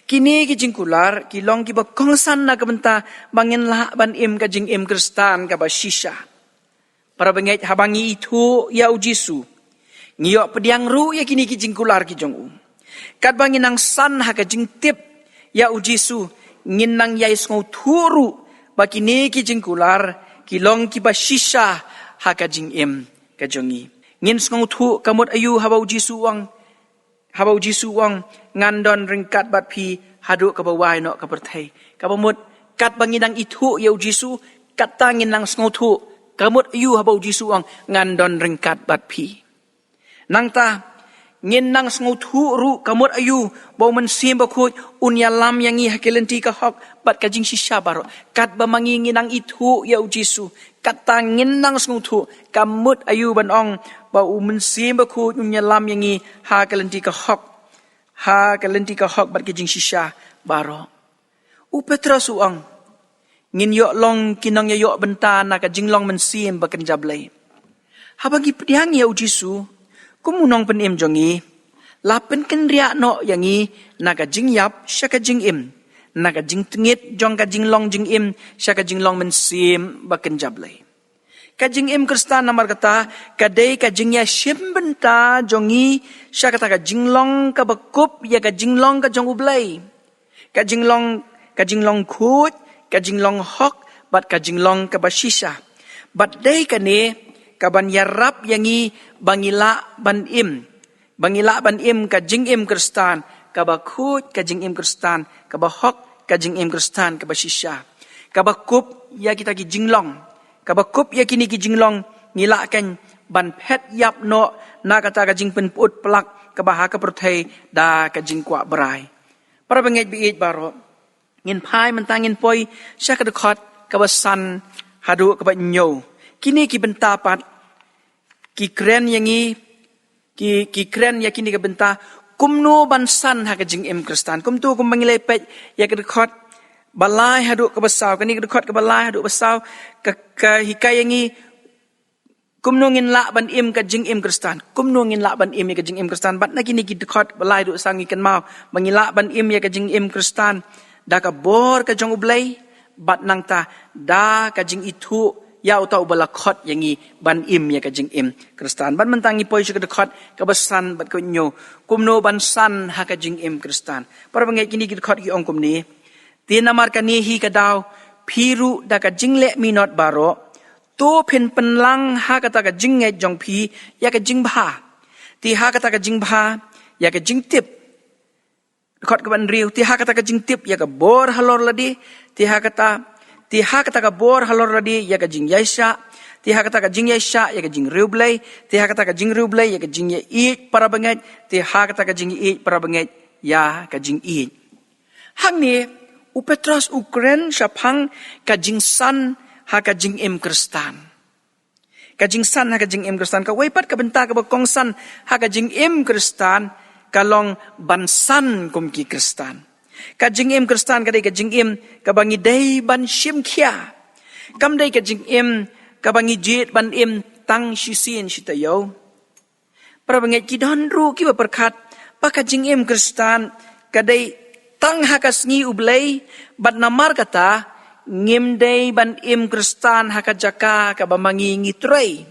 Kine ki jingkular ki long kiba kongsan na ka bynta ba ngin lah ban im ka jingim Khristan kaba shisha. Para bangeit, haba ngi ithuh ïa U Jisu, ngi ïoh pdiang ruh ïa kine ki jingkular ki jong u. Katba ngin nang san ha ka jingtip ïa U Jisu, ngin nang ïai sngewthuh ruh ba kine ki jingkular ki long kiba shisha ha ka jingim ka jong ngi. Ngin sngewthuh ka mut aïu haba U Jisu u ong, haba U Jisu u ong, "Ngan don ryngkat bad phi haduh kaba wai noh ka pyrthei." Kaba mut, katba ngi dang ithuh ïa U Jisu, kata ngin nang sngewthuh ka mut aïu haba U Jisu u ong, "Ngan don ryngkat bad phi." Nangta, ngin nang sngewthuh ruh ka mut aïu ba u Mynsiem Bakhuid un ïalam ïa ngi ha ki lynti ka hok bad ka jingshisha baroh. Katba ma ngi ngi nang ithuh ïa u Jisu, kata ngin nang sngewthuh ka mut aïu ban ong ba u Mynsiem Bakhuid un ïalam ïa ngi ha ka lynti ka hok, ha ka lynti ka hok bad ka jingshisha baroh. U Petros u ong, ngin ïoh long ki nongïaïoh bynta na ka jinglong mynsiem ba kynja Blei. Haba ngi pdiang ïa u Jisu kum u Nongpynim jong ngi, la pynkynriah noh ïa ngi na ka jingïap sha ka jingim, na ka jingtngit jong ka jinglong jingim sha ka jinglong mynsiem ba kynja Blei. Ka jingim Khristan namar kata ka dei ka jingïashim bynta jong ngi sha kata ka jinglong kaba kup ïa ka jinglong ka jong U Blei. Ka jinglong, ka jinglong khuid, ka jinglong hok bad ka jinglong kaba shisha. Bad dei kane kaban ïarap ïa ngi ba ngi lah ban im, ba ngi lah ban im ka jingim Khristan kaba khuid, ka jingim Khristan kaba hok, ka jingim Khristan kaba shisha, kaba kup ïa kita ki jinglong. Kaba kup ïa kine ki jinglong ngi lah kan ban phet ïap noh na kata ka jingpynput plak kaba ha ka pyrthei da ka jingkwah brai. Para bangeit ba ïeit baroh, ngin phai mynta ngin poi sha ka dkhot kaba san haduh kaba hynñiew. Kine ki bynta pat ki kren ïa ngi, ki, ki kren ïa kine ki bynta kumno ban san ha ka jingim Khristan. Kumto kumba ngi la peit ïa ka dkhot ba lai haduh kaba saw, kane ka dkhot kaba lai haduh ba saw ka, ka hikai ïa ngi kumno ngin lah ban im ka jingim Khristan, kumno ngin lah ban im ïa ka jingim Khristan. Bad na kine ki dkhot ba lai haduh saw ngi kynmaw ba ngi lah ban im ïa ka jingim Khristan da ka bor ka jong U Blei, bad nangta da ka jingithuh ïa uta uba la khot ïa ngi ban im ïa ka jingim Khristan. Bad mynta ngi poi sha ka dkhot kaba san bad kaba hynñiew, kumno ban san ha ka jingim Khristan. Para bangeit, kine ki dkhot ki ong kumne: Te namar kane hi ka daw, phi ruh da ka jingleh minot baroh, to phin pynlang ha kata ka jingngeit jong phi ïa ka jingbha, te ha kata ka jingbha ïa ka jingtip. Dkhot kaba hynriew: Te ha kata ka jingtip ïa ka bor halor lade, te ha kata, te ha kata ka bor halor lade ïa ka jingïaishah, te ha kata ka jingïaishah ïa ka jingriewblei, te ha kata ka jingriewblei ïa ka jingïaieit para bangeit, te ha kata ka jingïaieit para bangeit ïa ka jingïeit. Hangne u Petros u kren shaphang ka jingsan ha ka jingim Khristan. Ka jingsan ha ka jingim Khristan. Kawei pat ka bynta kaba kongsan ha ka jingim Khristan ka long ban san kum ki Khristan. Ka jingim Khristan ka dei ka jingim kaba ngi dei ban shim khia. Kam dei ka jingim kaba ngi jied ban im tang shisien shi taïew. Para bangeit, ki don ruh kiba pyrkhat ba ka jingim Khristan ka dei tang ha ka sngi U Blei, bad namar kata ngim dei ban im Khristan ha ka jaka kaba ma ngi ngi trei,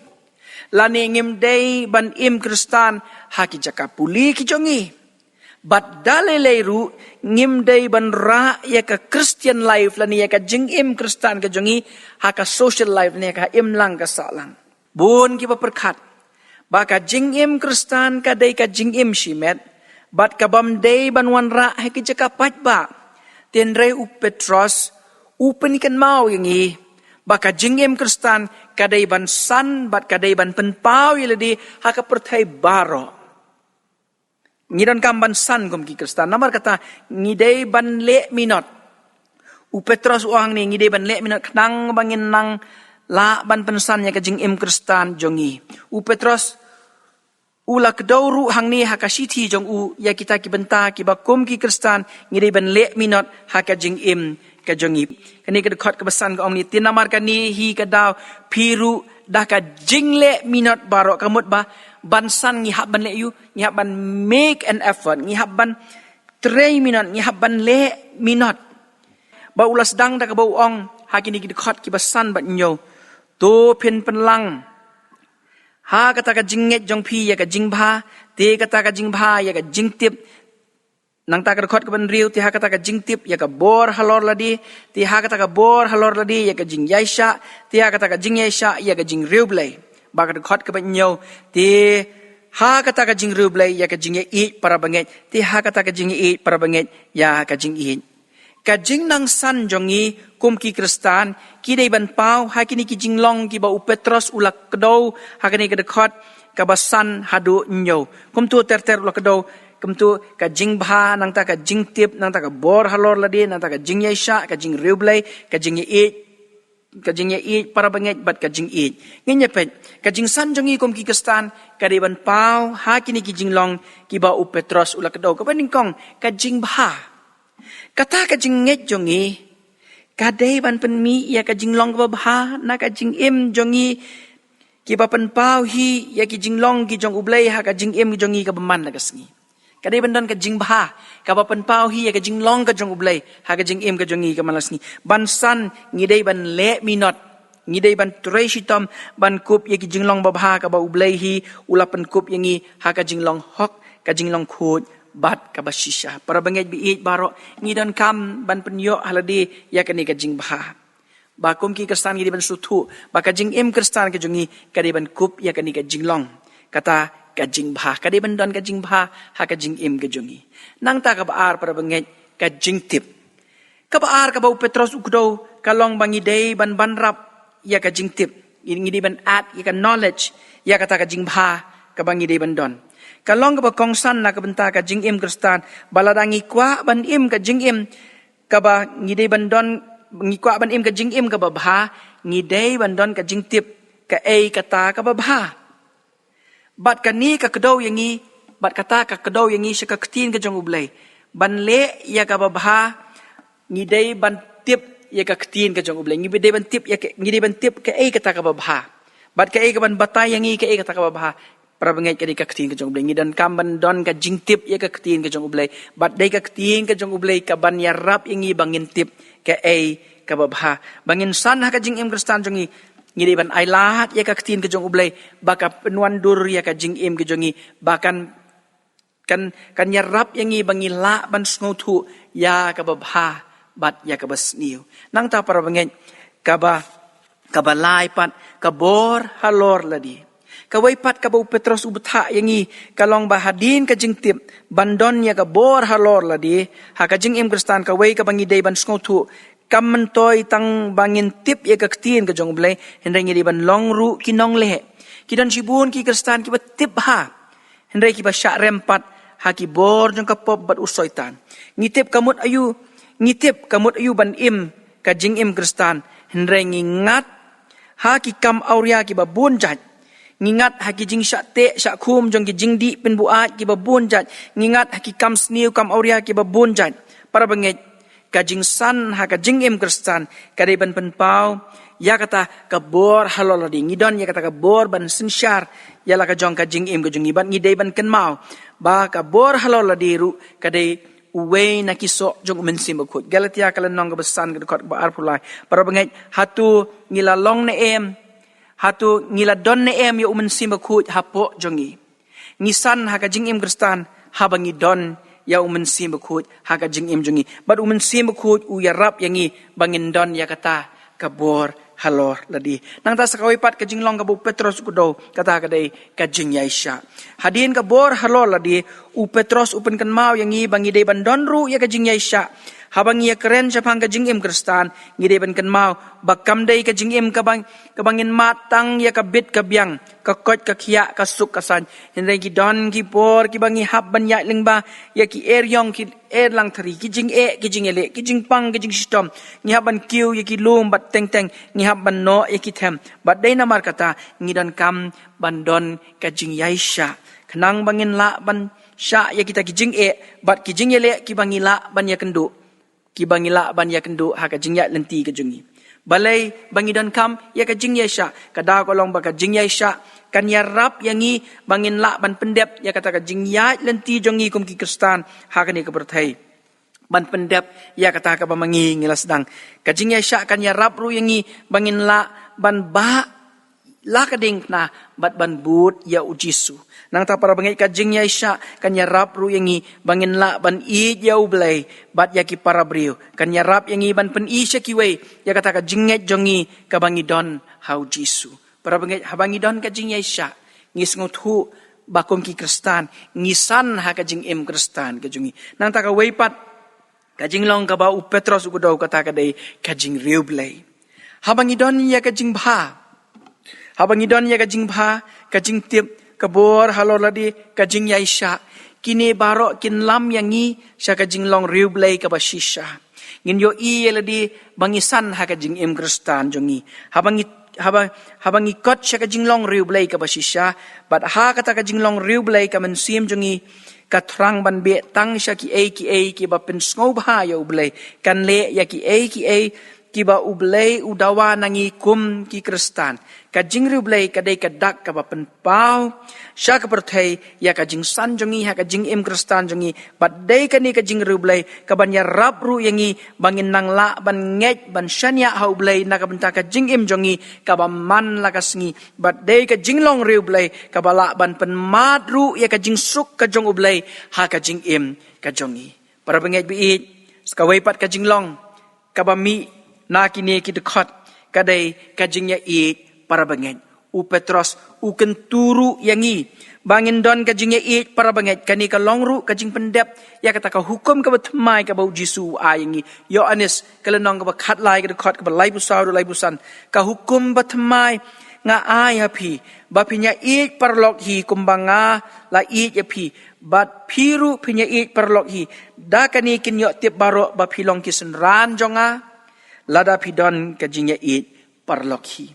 lane ngim dei ban im Khristan ha ki jaka pule ki jong ngi. Bad da lei lei ruh ngim dei ban rah ïa ka Christian life lane ïa ka jingim Khristan ka jong ngi ha ka social life lane ha ka imlang ka sahlang. Bun kiba pyrkhat ba ka jingim Khristan ka dei ka jingim shimet, bad ka bym dei ban wanrah ha ki jaka paidbah. Hynrei u Petros u pynkynmaw ïa ngi ba ka jingim Khristan ka dei ban san bad ka dei ban pynpaw ïa lade ha ka pyrthei baroh. Ngi donkam ban san kum ki Khristan. Namar kata ngi dei ban leh minot. U Petros u ong hangne ngi dei ban leh minot khnang ba ngin nang lah ban pynsan ïa ka jingim Khristan jong ngi. U Petros u la kdew ruh hangne ha ka shithi jong u ïa kita ki bynta kiba kum ki Khristan ngi dei ban leh minot ha ka jingim ka jong ngi. Kane ka dkhot kaba san ka ong ne: Te namar kane hi ka daw, phi ruh da ka jingleh minot baroh. Ka mut ba ban san ngi hap ban leh ïu, ngi hap ban make an effort, ngi hap ban trei minot, ngi hap ban leh minot. Ba u la sdang da kaba u ong ha kine ki dkhot kiba san bad hynñiew: To phin pynlang ha kata ka jingngeit jong phi ïa ka jingbha, te kata ka jingbha ïa ka jingtip. Nangta ka dkhot kaba hynriew: Te ha kata ka jingtip ïa ka bor halor lade, te ha kata ka bor halor lade ïa ka jingïaishah, te ha kata ka jingïaishah ïa ka jingriewblei. Bad ka dkhot kaba hynñiew: Te ha kata ka jingriewblei ïa ka jingïaieit para bangeit, te ha kata ka jingïaieit para bangeit ïa ka jingïeit. Ka jingnang san jong ngi kum ki Khristan, ki dei ban paw ha kine ki jinglong kiba u Petros u la kdew ha kane ka dkhot kaba san haduh hynñiew. Kumtu ter ter u la kdew, kumtu ka jingbha, nangta ka jingtip, nangta ka bor halor lade, nangta ka jingïaishah, ka jingriewblei, ka jingïaieit, ka jingïaieit, para bangeit bad ka jingïeit. Ngin ïa peit, ka jingsan jong ngi kum ki Khristan, ka dei ban paw ha kine ki jinglong kiba u Petros u la kdew. Kaba nyngkong, ka jingbha. Kata ka jingngeit jong ngi ka dei ban pynmih ïa ka jinglong kaba bha na ka jingim jong ngi, kiba pynpaw hi ïa ki jinglong ki jong U Blei ha ka jingim jong ngi kaba man la ka sngi. Ka dei ban don ka jingbha kaba pynpaw hi ïa ka jinglong ka jong U Blei ha ka jingim ka jong ngi kaba man la sngi. Ban san, ngi dei ban leh minot, ngi dei ban trei shitom ban kup ïa ki jinglong babha kaba U Blei hi u la pynkup ïa ngi ha ka jinglong hok, ka jinglong khuid bad kaba shisha. Para bangeit ba ïeit baroh, ngi donkam ban pynïoh ha lade ïa kane ka jingbha. Ba kum ki Khristan ngi dei ban sngewthuh ba ka jingim Khristan ka jong ngi ka dei ban kup ïa kane ka jinglong, kata ka jingbha. Ka dei ban don ka jingbha ha ka jingim ka jong ngi. Nangta kaba ar, para bangeit, ka jingtip. Kaba ar kaba u Petros u kdew ka long ba ngi dei ban banrap ïa ka jingtip. Ngi, ngi dei ban add ïa ka knowledge ïa kata ka jingbha kaba ngi dei ban don. Ka long kaba kongsan na ka bynta ka jingim Khristan, ba lada ngi kwah ban im ka jingim kaba ngi dei ban don, ngi kwah ban im ka jingim kaba bha, ngi dei ban don ka jingtip kaei kata kaba bha. Bad kane ka kdew ïa ngi, bad kata ka kdew ïa ngi sha ka ktien ka jong U Blei. Ban leh ïa kaba bha, ngi dei ban tip ïa ka ktien ka jong U Blei. Ngi dei ban tip ïa ka, ngi dei ban tip kaei kata kaba bha. Bad kaei kaban batai ïa ngi kaei kata kaba bha. Para bangeit, ka dei ka ktien ka jong U Blei. Ngi donkam ban don ka jingtip ïa ka ktien ka jong U Blei. Bad dei ka ktien ka jong U Blei kaban ïarap ïa ngi ba ngin tip kaei kaba bha. Ba ngin san ha ka jingim Khristan jong ngi, ngi dei ban ailad ïa ka ktien ka jong U Blei ba ka pynwandur ïa ka jingim ka jong ngi, ba kan, kan, kan ïarap ïa ngi ba ngi lah ban sngewthuh ïa kaba bha bad ïa kaba sniew. Nangta, para bangeit, kaba, kaba lai pat, ka bor halor lade. Kawei pat kaba u Petros u bthah ïa ngi ka long ba hadien ka jingtip ban don ïa ka bor halor lade ha ka jingim Khristan, kawei kaba ngi dei ban sngewthuh, kam myntoi tang ba ngin tip ïa ka ktien ka jong U Blei, hynrei ngi dei ban long ruh ki nongleh. Ki don shibun ki Khristan kiba tip bha, hynrei kiba shah rem pat ha ki bor jong ka pop bad u Soitan. Ngi tip ka mut aïu, ngi tip ka mut aïu ban im ka jingim Khristan, hynrei ngi ngat ha ki kam awria kiba bun jait. Ngi ngat ha ki jingshah teh shah khum jong ki jingdih pynbuaid kiba bun jait. Ngi ngat ha ki kam sniew kam awria kiba bun jait. Para bangeit, ka jingsan ha ka jingim Khristan ka dei ban pynpaw ïa kata ka bor halor lade. Ngi don ïa kata ka bor ban synshar ïa la ka jong ka jingim ka jong ngi, bad ngi dei ban kynmaw ba ka bor halor lade ruh ka dei uwei na ki soh jong U Mynsiem Bakhuid. Galatia ka lynnong kaba san, ka dkhot kaba arphew lai. Para bangeit, hato ngi la long ne em, hato ngi la don ne em ïa U Mynsiem Bakhuid hapoh jong ngi? Ngi san ha ka jingim Khristan haba ngi don ïa U Mynsiem Bakhuid ha ka jingim jong ngi. Bad U Mynsiem Bakhuid u ïarap ïa ngi ba ngin don ïa kata ka bor halor lade. Nangta sa kawei pat ka jinglong kaba u Petros u kdew, kata ka dei ka jingïaishah. Hadien ka bor halor lade, u Petros u pynkynmaw ïa ngi ba ngi dei ban don ruh ïa ka jingïaishah. Haba ngi ïakren shaphang ka jingim Khristan, ngi dei ban kynmaw ba kam dei ka jingim kaba, kaba ngin mad tang ïa ka bit ka biang, ka koit ka khiah, ka suk ka saiñ. Hynrei ki don ki por kiba ngi hap ban ïaid lyngba ïa ki eriong, ki erlangthari, ki jingeh, ki jingïaleh, ki jingpang, ki jingshitom. Ngi hap ban kiew ïa ki lum bad teng teng, ngi hap ban noh ïa ki them. Bad dei namar kata ngi donkam ban don ka jingïaishah, khnang ba ngin lah ban shah ïa kita ki jingeh bad ki jingïaleh kiba ngi lah ban ïakynduh, kiba ngi lah ban ïakynduh ha ka jingïaid lynti ka jong ngi. Balei ba ngi donkam ïa ka jingïaishah? Ka daw ka long ba ka jingïaishah kan ïarap ïa ngi ba ngin lah ban pyndep ïa kata ka jingïaid lynti jong ngi kum ki Khristan ha kane ka pyrthei, ban pyndep ïa kata kaba ma ngi ngi la sdang. Ka jingïaishah kan ïarap ruh ïa ngi ba ngin lah ban bah la ka diengphna bad ban bud ïa U Jisu. Nangta para bangeit, ka jingïaishah kan ïarap ruh ïa ngi ba ngin lah ban ïeit ïa U Blei bad ïa ki para briew. Kan ïarap ïa ngi ban pyni sha kiwei ïa kata ka jingngeit jong ngi kaba ngi don ha U Jisu. Para bangeit, haba ngi don ka jingïaishah, ngi sngewthuh ba kum ki Khristan ngi san ha ka jingim Khristan ka jong ngi. Nangta kawei pat Ka jinglong kaba u Petros u kdew kata ka dei ka jingriewblei. Haba ngi don ïa ka jingbha, haba ngi don ïa ka jingbha, ka jingtip, ka bor halor lade, ka jingïaishah, kine baroh kin lam ïa ngi sha ka jinglong riewblei kaba shisha. Ngin ïohi ïa lade ba ngi san ha ka jingim Khristan jong ngi. Haba ngi haba haba ngi kot sha ka jinglong riewblei kaba shisha, bad ha kata ka jinglong riewblei ka mynsiem jong ngi ka thrang ban beh tang sha kiei kiei kiba pynsngewbha ïa U Blei, kan leh ïa kiei kiei kiba U Blei u dawa na ngi kum ki Khristan. Ka jingriewblei ka dei ka dak kaba pynpaw sha ka pyrthei ïa ka jingsan jong ngi ha ka jingim Khristan jong ngi, bad dei kane ka jingriewblei kaban ïarap ruh ïa ngi ba ngin nang lah ban ngeit ban shaniah ha U Blei na ka bynta ka jingim jong ngi kaba man la ka sngi, bad dei ka jinglong riewblei kaba lah ban pynmad ruh ïa ka jingsuk ka jong U Blei ha ka jingim ka jong ngi. Para bangeit baieit, sa kawei pat ka jinglong kaba mih na kine ki dkhot ka dei ka jingïaieit para bangeit. U Petros u kyntu ruh ïa ngi ba ngin don ka jingïaieit para bangeit. Kane ka long ruh ka jingpyndep ïa kata ka hukum kaba thymmai kaba U Jisu u ai ïa ngi. Ïoannis ka lynnong kaba khatlai, ka dkhot kaba laiphew saw haduh laiphew san. Ka hukum ba thymmai nga ai ha phi, ba phin ïaieit paralok hi kumba nga la ïeit ïa phi. Bad phi ruh phin ïaieit paralok hi. Da kane kin ïoh tip baroh ba phi long ki synran jong nga, lada phi don ka jingïaieit paralok hi.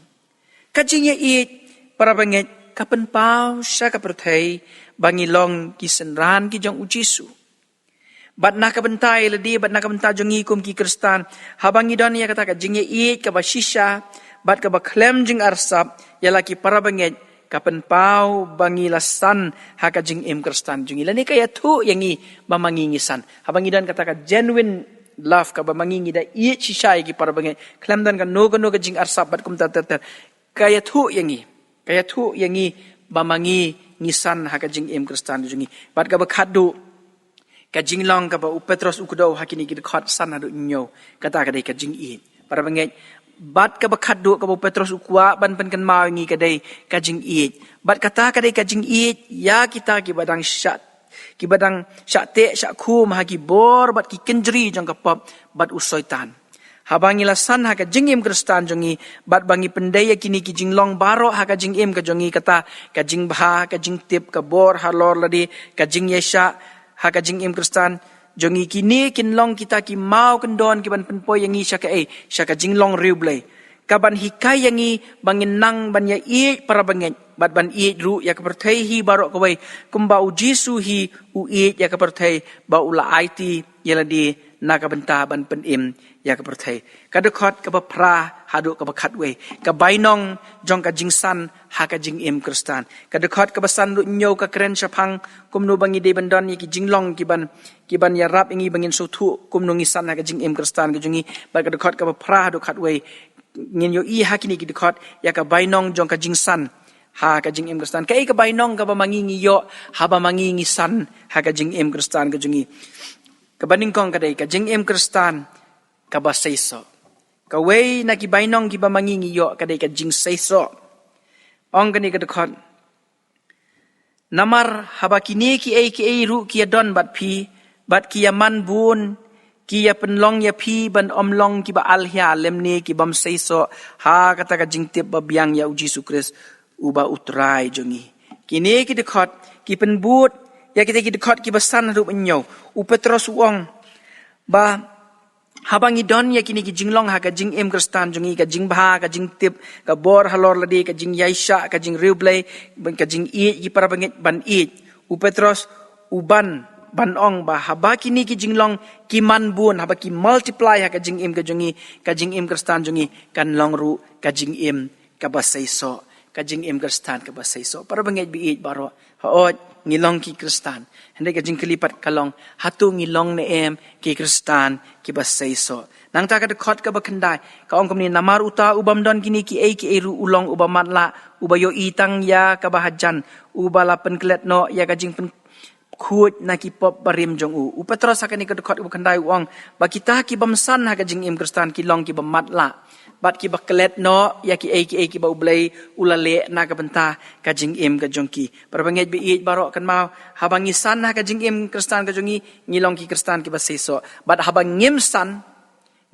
Ka jingïaieit para bangeit ka pynpaw sha ka pyrthei ba ngi long ki synran ki jong U Jisu. Bad na ka bynta ïa lade, bad na ka bynta jong ngi kum ki Khristan, haba ngi don ïa kata ka jingïaieit kaba shisha bad kaba khlem jingarsap ïa la ki para bangeit, ka pynpaw ba ngi la san ha ka jingim Khristan jong ngi, lane ka ïathuh ïa ngi ba ma ngi ngi san. Haba ngi don kata ka genuine love, kaba ma ngi ngi da ïeit shisha ïa ki para bangeit, khlem don kano kano ka jingarsap bad kumta ter ter, ka ïathuh ïa ngi, ka ïathuh ïa ngi ba ma ngi ngi san ha ka jingim Khristan jong ngi. Bad kaba khatduh, ka jinglong kaba u Petros u kdew ha kine ki dkhot san haduh hynñiew, kata ka dei ka jingïeit para bangeit. Bad kaba khatduh kaba u Petros u kwah ban pynkynmaw ïa ngi ka dei ka jingïeit. Bad kata ka dei ka jingïeit ïa kita kiba dang shah, kiba dang shah teh shah khum ha ki bor bad ki kynjri jong ka pop bad u Soitan. Haba ngi la san ha ka jingim Khristan jong ngi, bad ba ngi pyndei ïa kine ki jinglong baroh ha ka jingim ka jong ngi, kata ka jingbha, ka jingtip, ka bor halor lade, ka jingïaishah ha ka jingim Khristan jong ngi, kine kin long kita ki maw kyndon kiban pynpoi ïa ngi sha kaei, sha ka jinglong riewblei, kaban hikai ïa ngi ba ngin nang ban ïaieit para bangeit bad ban ïeit ruh ïa ka pyrthei hi baroh kawei, kumba U Jisu hi u ïeit ïa ka pyrthei ba u la aiti ïa lade na ka bynta ban pynim ïa ka pyrthei. Ka dkhot kaba phra haduh kaba khatwei, ka bainong jong ka jingsan ha ka jingim Khristan. Ka dkhot kaba san haduh hynñiew ka kren shaphang kumno ba ngi dei ban don ïa ki jinglong kiban, kiban ïarap ïa ngi ba ngin sngewthuh kumno ngi san ha ka jingim Khristan ka jong ngi. Bad ka dkhot kaba phra haduh khatwei, ngin ïohi ha kine ki dkhot ïa ka bainong jong ka jingsan ha ka jingim Khristan. Kaei ka bainong kaba ma ngi ngi ïoh haba ma ngi ngi san ha ka jingim Khristan ka jong ngi? Kaba nyngkong ka dei ka jingim Khristan kaba seisoh. Kawei na ki bainong kiba ma ngi ngi ïoh ka dei ka jingseisoh. Ong kane ka dkhot: Namar haba kine kiei kiei ruh ki ïadon bad phi, bad ki ïaman bun, ki ïapynlong ïa phi ban ym long kiba alhia lymne ki bym seisoh ha kata ka jingtip ba biang ïa U Jisu Khrist uba U Trai jong ngi. Kine ki dkhot ki pynbud ïa kita ki dkhot kiba san haduh hynñiew. U Petros u ong ba haba ngi don ïa kine ki jinglong ha ka jingim Khristan jong ngi, ka jingbha, ka jingtip, ka bor halor lade, ka jingïaishah, ka jingriewblei, ka jingïeit ïa ki para bangeit ban ïeit, u Petros u ban, ban ong ba haba kine ki jinglong ki man bun, haba ki multiply ha ka jingim ka jong ngi, ka jingim Khristan jong ngi kan long ruh ka jingim kaba seisoh, ka jingim Khristan kaba seisoh. Para bangeit baieit baroh, hooid ngi long ki Khristan. Hynrei ka jingkylli pat ka long, hato ngi long ne em ki Khristan kiba seisoh? Nangta ka dkhot kaba khyndai ka ong kumne: Namar uta u bym don kine kiei kiei ruh u long uba matlah, uba ïohi tang ïa kaba hajan, uba la pynklet noh ïa ka jingpyn khuid na ki pop barim jong u. U Petros ha kane ka dkhot kaba khyndai u ong ba kita ki bym san ha ka jingim Khristan ki long kiba matlah. bad kiba klet noh ïa kiei kiei kiba U Blei u la leh na ka bynta ka jingim ka jong ki. Para bangeit ba ïeit baroh, kynmaw, haba ngi san ha ka jingim Khristan ka jong ngi, ngi long ki Khristan kiba seisoh. Bad haba ngim san,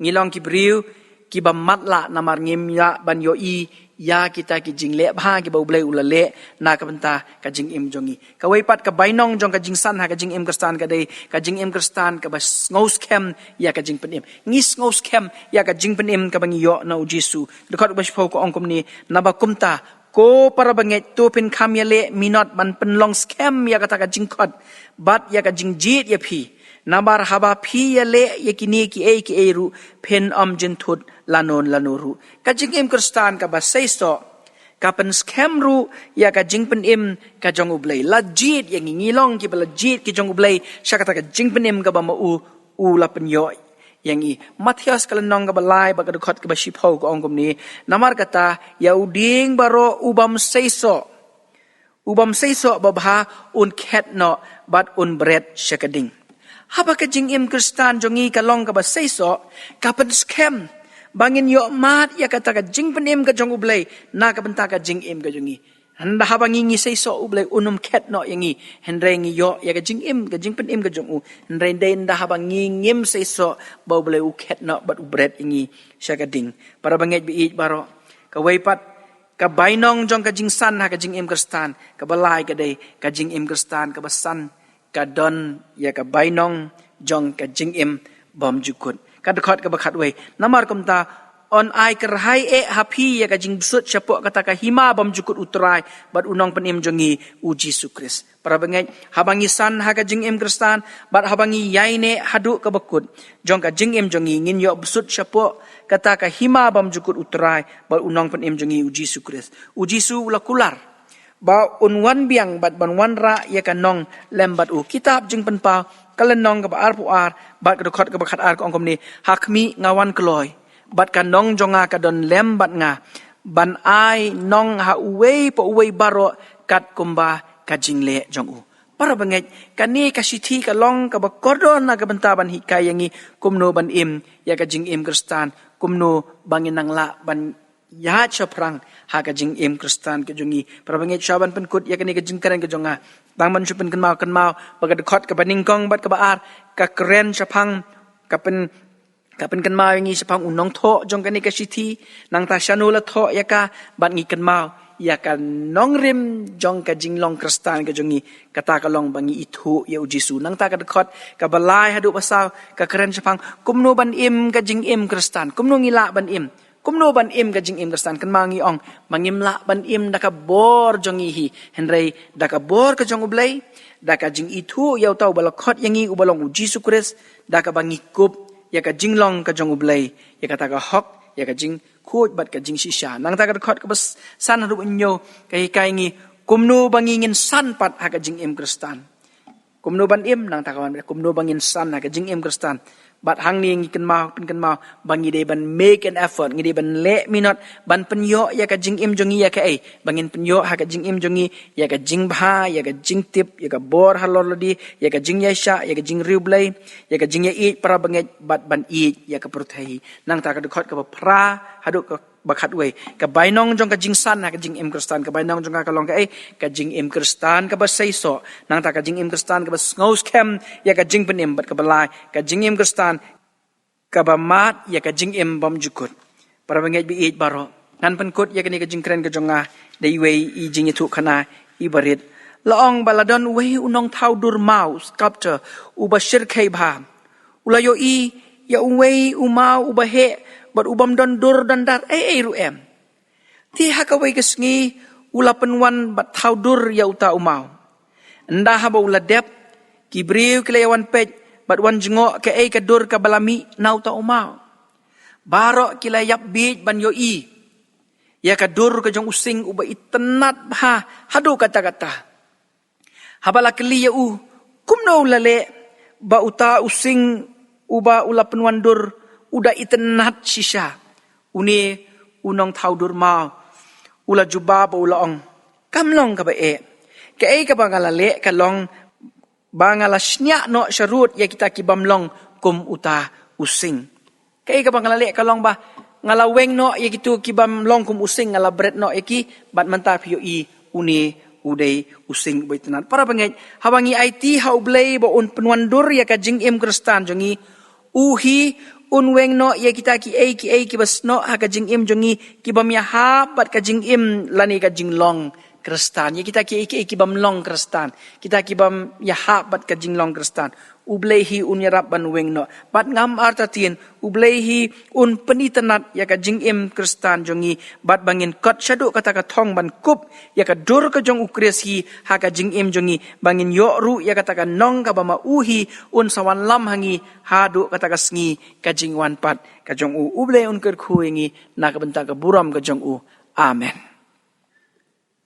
ngi long ki briew kiba matlah, namar ngim lah ban ïohi ïa kita ki jingleh bha kiba U Blei u la leh na ka bynta ka jingim jong ngi. Kawei pat ka bainong jong ka jingsan ha ka jingim Khristan ka dei ka jingim Khristan kaba sngewskhem ïa ka jingpynim. Ngi sngewskhem ïa ka jingpynim kaba ngi ïoh na U Jisu. Dkhot ba shiphew ka ong kumne: Naba kumta, ko para bangeit, to phin kham ïaleh minot ban pynlong skhem ïa kata ka jingkhot bad ïa ka jingjied ïa phi. Namar haba phi ïaleh ïa kine kiei kiei ruh, phin ym jynthut lano lano ruh. Ka jingim Khristan kaba seisoh ka pynskhem ruh ïa ka jingpynim ka jong U Blei. La jied ïa ngi, ngi long kiba la jied ki jong U Blei sha kata ka jingpynim kaba ma u u la pynïoh ïa ngi. Mathaios ka lynnong kaba lai bad ka dkhot kaba shiphew ka ong kumne: Namar kata, ïa u dieng baroh u bym seisoh, u bym seisoh babha, un khet noh bad un bret sha ka ding. Haba ka jingim Khristan jong ngi ka long kaba seisoh, ka pynskhem ba ngin ïoh mad ïa kata ka jingpynim ka jong U Blei na ka bynta ka jingim ka jong ngi. Ynda haba ngi, ngi seisoh, U Blei un ym khet noh ïa ngi, hynrei ngi ïoh ïa ka jingim, ka jingpynim ka jong u. Hynrei dei ynda haba ngi ngim seisoh ba U Blei u khet noh bad u bret ïa ngi sha ka ding. Para bangeit ba ïeit baroh, kawei pat ka bainong jong ka jingsan ha ka jingim Khristan kaba lai ka dei ka jingim Khristan kaba san ka don ïa ka bainong jong ka jingim bymjukut. Ka dkhot kaba khatwei: Namar kumta, yn ai kyrhai eh ha phi ïa ka jingbsut shapoh kata ka hima bymjukut U Trai bad U Nongpynim jong ngi, U Jisu Khrist. Para bangeit, haba ngi san ha ka jingim Khristan bad haba ngi ïaineh haduh kaba kut jong ka jingim jong ngi, ngin ïoh bsut shapoh kata ka hima bymjukut U Trai bad U Nongpynim jong ngi, U Jisu Khrist. U Jisu u la kular ba un wan biang bad ban wanrah ïa ka nong lem bad u. Kitab Jingpynpaw ka lynnong kaba arphew ar bad ka dkhot kaba khatar ka ong kumne: Ha khmih, nga wan kloi, bad ka nong jong nga ka don lem bad nga, ban ai nong ha uwei pa uwei baroh katkumba ka jingleh jong u. Para bangeit, kane ka shithi ka long kaba kordor na ka bynta ban hikai ïa ngi kumno ban im ïa ka jingim Khristan, kumno ba ngin nang lah ban ïaid shaphrang ha ka jingim Khristan ka jong ngi. Para bangeit, shuwa ban pynkut ïa kane ka jingkren ka jong nga, tang ban shu pynkynmaw, kynmaw ba ka dkhot kaba nyngkong bad kaba ar ka kren shaphang, ka pyn, ka pynkynmaw ïa ngi shaphang u nongthoh jong kane ka shithi, nangta shano la thoh ïa ka, bad ngi kynmaw ïa ka nongrim jong ka jinglong Khristan ka jong ngi, kata ka long ba ngi ithuh ïa U Jisu. Nangta ka dkhot kaba lai haduh ba saw ka kren shaphang kumno ban im ka jingim Khristan, kumno ngi lah ban im. Kumno ban im ka jingim Khristan? Kynmaw, ngi ong ba ngim lah ban im da ka bor jong ngi hi, hynrei da ka bor ka jong U Blei, da ka jingithuh ïa uta uba la khot ïa ngi, uba long U Jisu Khrist, da kaba ngi kup ïa ka jinglong ka jong U Blei, ïa kata ka hok, ïa ka jingkhuid bad ka jingshisha. Nangta ka dkhot kaba s-, san haduh hynñiew ka hikai ngi kumno ba ngi ngin san pat ha ka jingim Khristan. Kumno ban im, nangta ka wan, kumno ba ngin san ha ka jingim Khristan. Bad hangne ngi kynmaw, pynkynmaw ba ngi dei ban make an effort, ngi dei ban leh minot ban pynïoh ïa ka jingim jong ngi ïa kaei? Ba ngin pynïoh ha ka jingim jong ngi ïa ka jingbha, ïa ka jingtip, ïa ka bor halor lade, ïa ka jingïaishah, ïa ka jingriewblei, ïa ka jingïaieit para bangeit, bad ban ïeit ïa ka pyrthei. Nangta ka dkhot kaba phra haduh ka ba khatwei. Ka bainong jong ka jingsan ha ka jingim Khristan, ka bainong jong ka ka long kaei? Ka jingim Khristan kaba seisoh. Nangta ka jingim Khristan kaba sngewskhem ïa ka jingpynim, bad kaba lai, ka jingim Khristan kaba mad ïa ka jingim bymjukut. Para bangeit ba ïeit baroh, ngan pynkut ïa kane ka jingkren ka jong nga da iwei i jingïathuhkhana iba rit. La ong ba la don uwei u nongthaw dur maw, sculptor, uba shyrkhei bha. U la ïohi ïa uwei u maw uba heh bad u bym don dur don dar ei ei ruh em. Te ha kawei ka sngi u la pynwan bad thaw dur ïa uta u maw. Ynda haba u la dep, ki briew ki la ïawan peit bad wan jngoh kaei ka dur kaba la mih na uta u maw. Baroh ki la ïap bieit ban ïohi ïa ka dur ka jong u sing uba itynnad bha haduh katta katta. Haba la kylli ïa u kumno u la leh ba uta u sing uba u la pynwan dur u da itynnad shisha, une u nongthaw dur maw u la jubab bad u la ong: Kam long kaba eh. Kaei kaba nga la leh ka long ba nga la shñiah noh sharud ïa kita ki bym long kum uta u sing. Kaei kaba nga la leh ka long ba Nga la weng noh ïa kito ki bym long kum u sing, nga la bret noh ïa ki, bad mynta phi ïohi une u dei u sing uba itynnad. Para bangeit, haba ngi aiti ha U Blei ba un pynwandur ïa ka jingim Khristan jong ngi, u hi un weng noh ïa kita kiei kiei kiba snoh ha ka jingim jong ngi, ki bym ïahap bad ka jingim lane ka jinglong Khristan. Ïa kita kiei kiei ki bym long Khristan, kita ki bym ïahap bad ka jinglong Khristan, U Blei hi un ïarap ban weng noh. Bad ngam artatien, U Blei hi un pynitynnad ïa ka jingim Khristan jong ngi, bad ba ngin kot shaduh kata ka thong ban kup ïa ka dur ka jong U Khrist hi ha ka jingim jong ngi, ba ngin ïoh ruh ïa kata ka nong kaba ma u hi un sa wanlam ha ngi haduh kata ka sngi ka jingwan pat ka jong u. U Blei un kyrkhu ïa ngi na ka bynta ka burom ka jong u. Amen.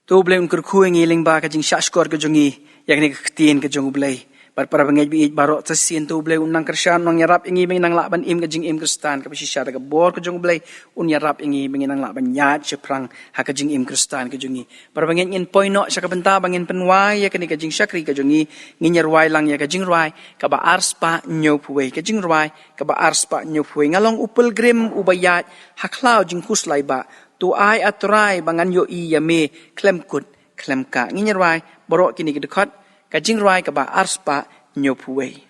To U Blei un kyrkhu ïa ngi lyngba ka jingshahshkor ka jong ngi ïa kane ka ktien ka jong U Blei. Bad para bangeit ba ïeit baroh, sa shisien to U Blei un nang kyrshan, un nang ïarap ïa ngi ba ngin nang lah ban im ka jingim Khristan kaba shisha da ka bor ka jong U Blei, un ïarap ïa ngi ba ngin nang lah ban ïaid shaphrang ha ka jingim Khristan ka jong ngi. Para bangeit, ngin poi noh sha ka bynta ba ngin pynwai ïa kane ka jingshakri ka jong ngi. Ngin ïa rwai lang ïa ka jingrwai kaba arspah hynñiewphew wei, ka jingrwai kaba arspah hynñiewphew wei. Nga long u pilgrim uba ïaid ha khlaw jingkhuslai ba, to ai, A Trai, ba ngan ïohi ïa me khlem kut khlem kah. Ngin ïa rwai baroh kine ki dkhot, ka jingrwai kaba arspah hynñiewphew wei.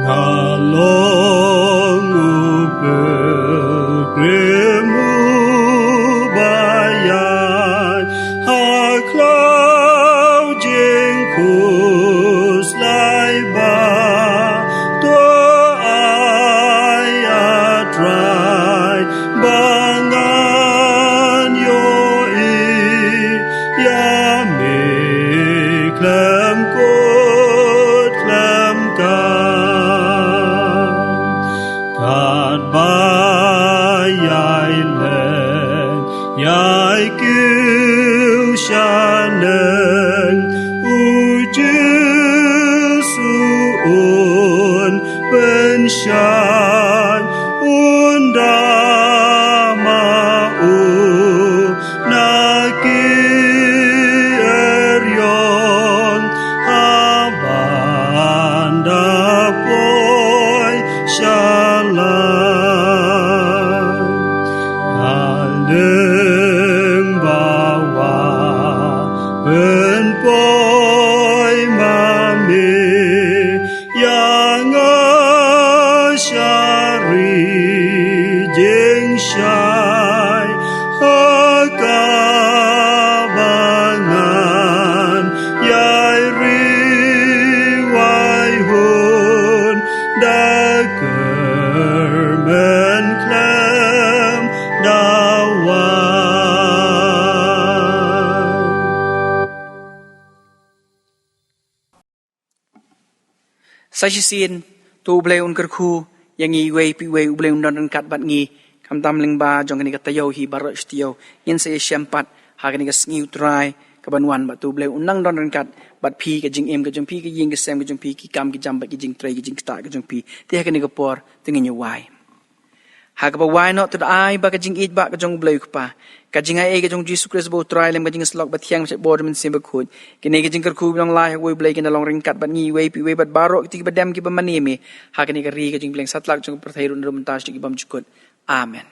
Nga long u pilgrim uba ïaid ha khlaw jingkhuslai ba, to ai, A Trai, ba ngan ïohi ïa me khlem kut khlem kah. Katba ïai leh ïai kiew shaneng, U Jisu un pynshai, un da ma u na ki eriong, ha ban da poi sha lad. Ha lyngba wa pynpoi ma me, ïa nga sha ri jingshai, ha kaba ngan ïai ri wai hun da kyrmen khlem da wai. Sa shisien, to U Blei un kyrkhu ïa ngi iwei pa iwei, U Blei un don ryngkat bad ngi, khamtam lyngba jong kane ka taïew hi baroh shi taïew. Ngin sa ïashem pat ha kane ka sngi U Trai kaban wan, bad to U Blei un nang don ryngkat bad phi, ka jingim ka jong phi, ka ïing ka sem ka jong phi, ki kam ki jam bad ki jingtrei ki jingktah ka jong phi. Te ha kane ka por, to ngin ïa wai. Ha kaba wai noh, to da ai ba ka jingïeit ba ka jong U Blei U Kpa, ka jingai ei ka jong U Jisu Khrist ba U Trai, lem ka jingïasyllok ba thiang ba shait bor jong U Mynsiem Bakhuid, kine ki jingkyrkhu ba long lai ha kawei U Blei kin da long ryngkat bad ngi iwei pa iwei bad baroh kito kiba dem kiba mane me ha kane ka ri ka jong U Blei, satlak jong ka pyrthei ruh, na ruh mynta sha ki bymjukut. Amen.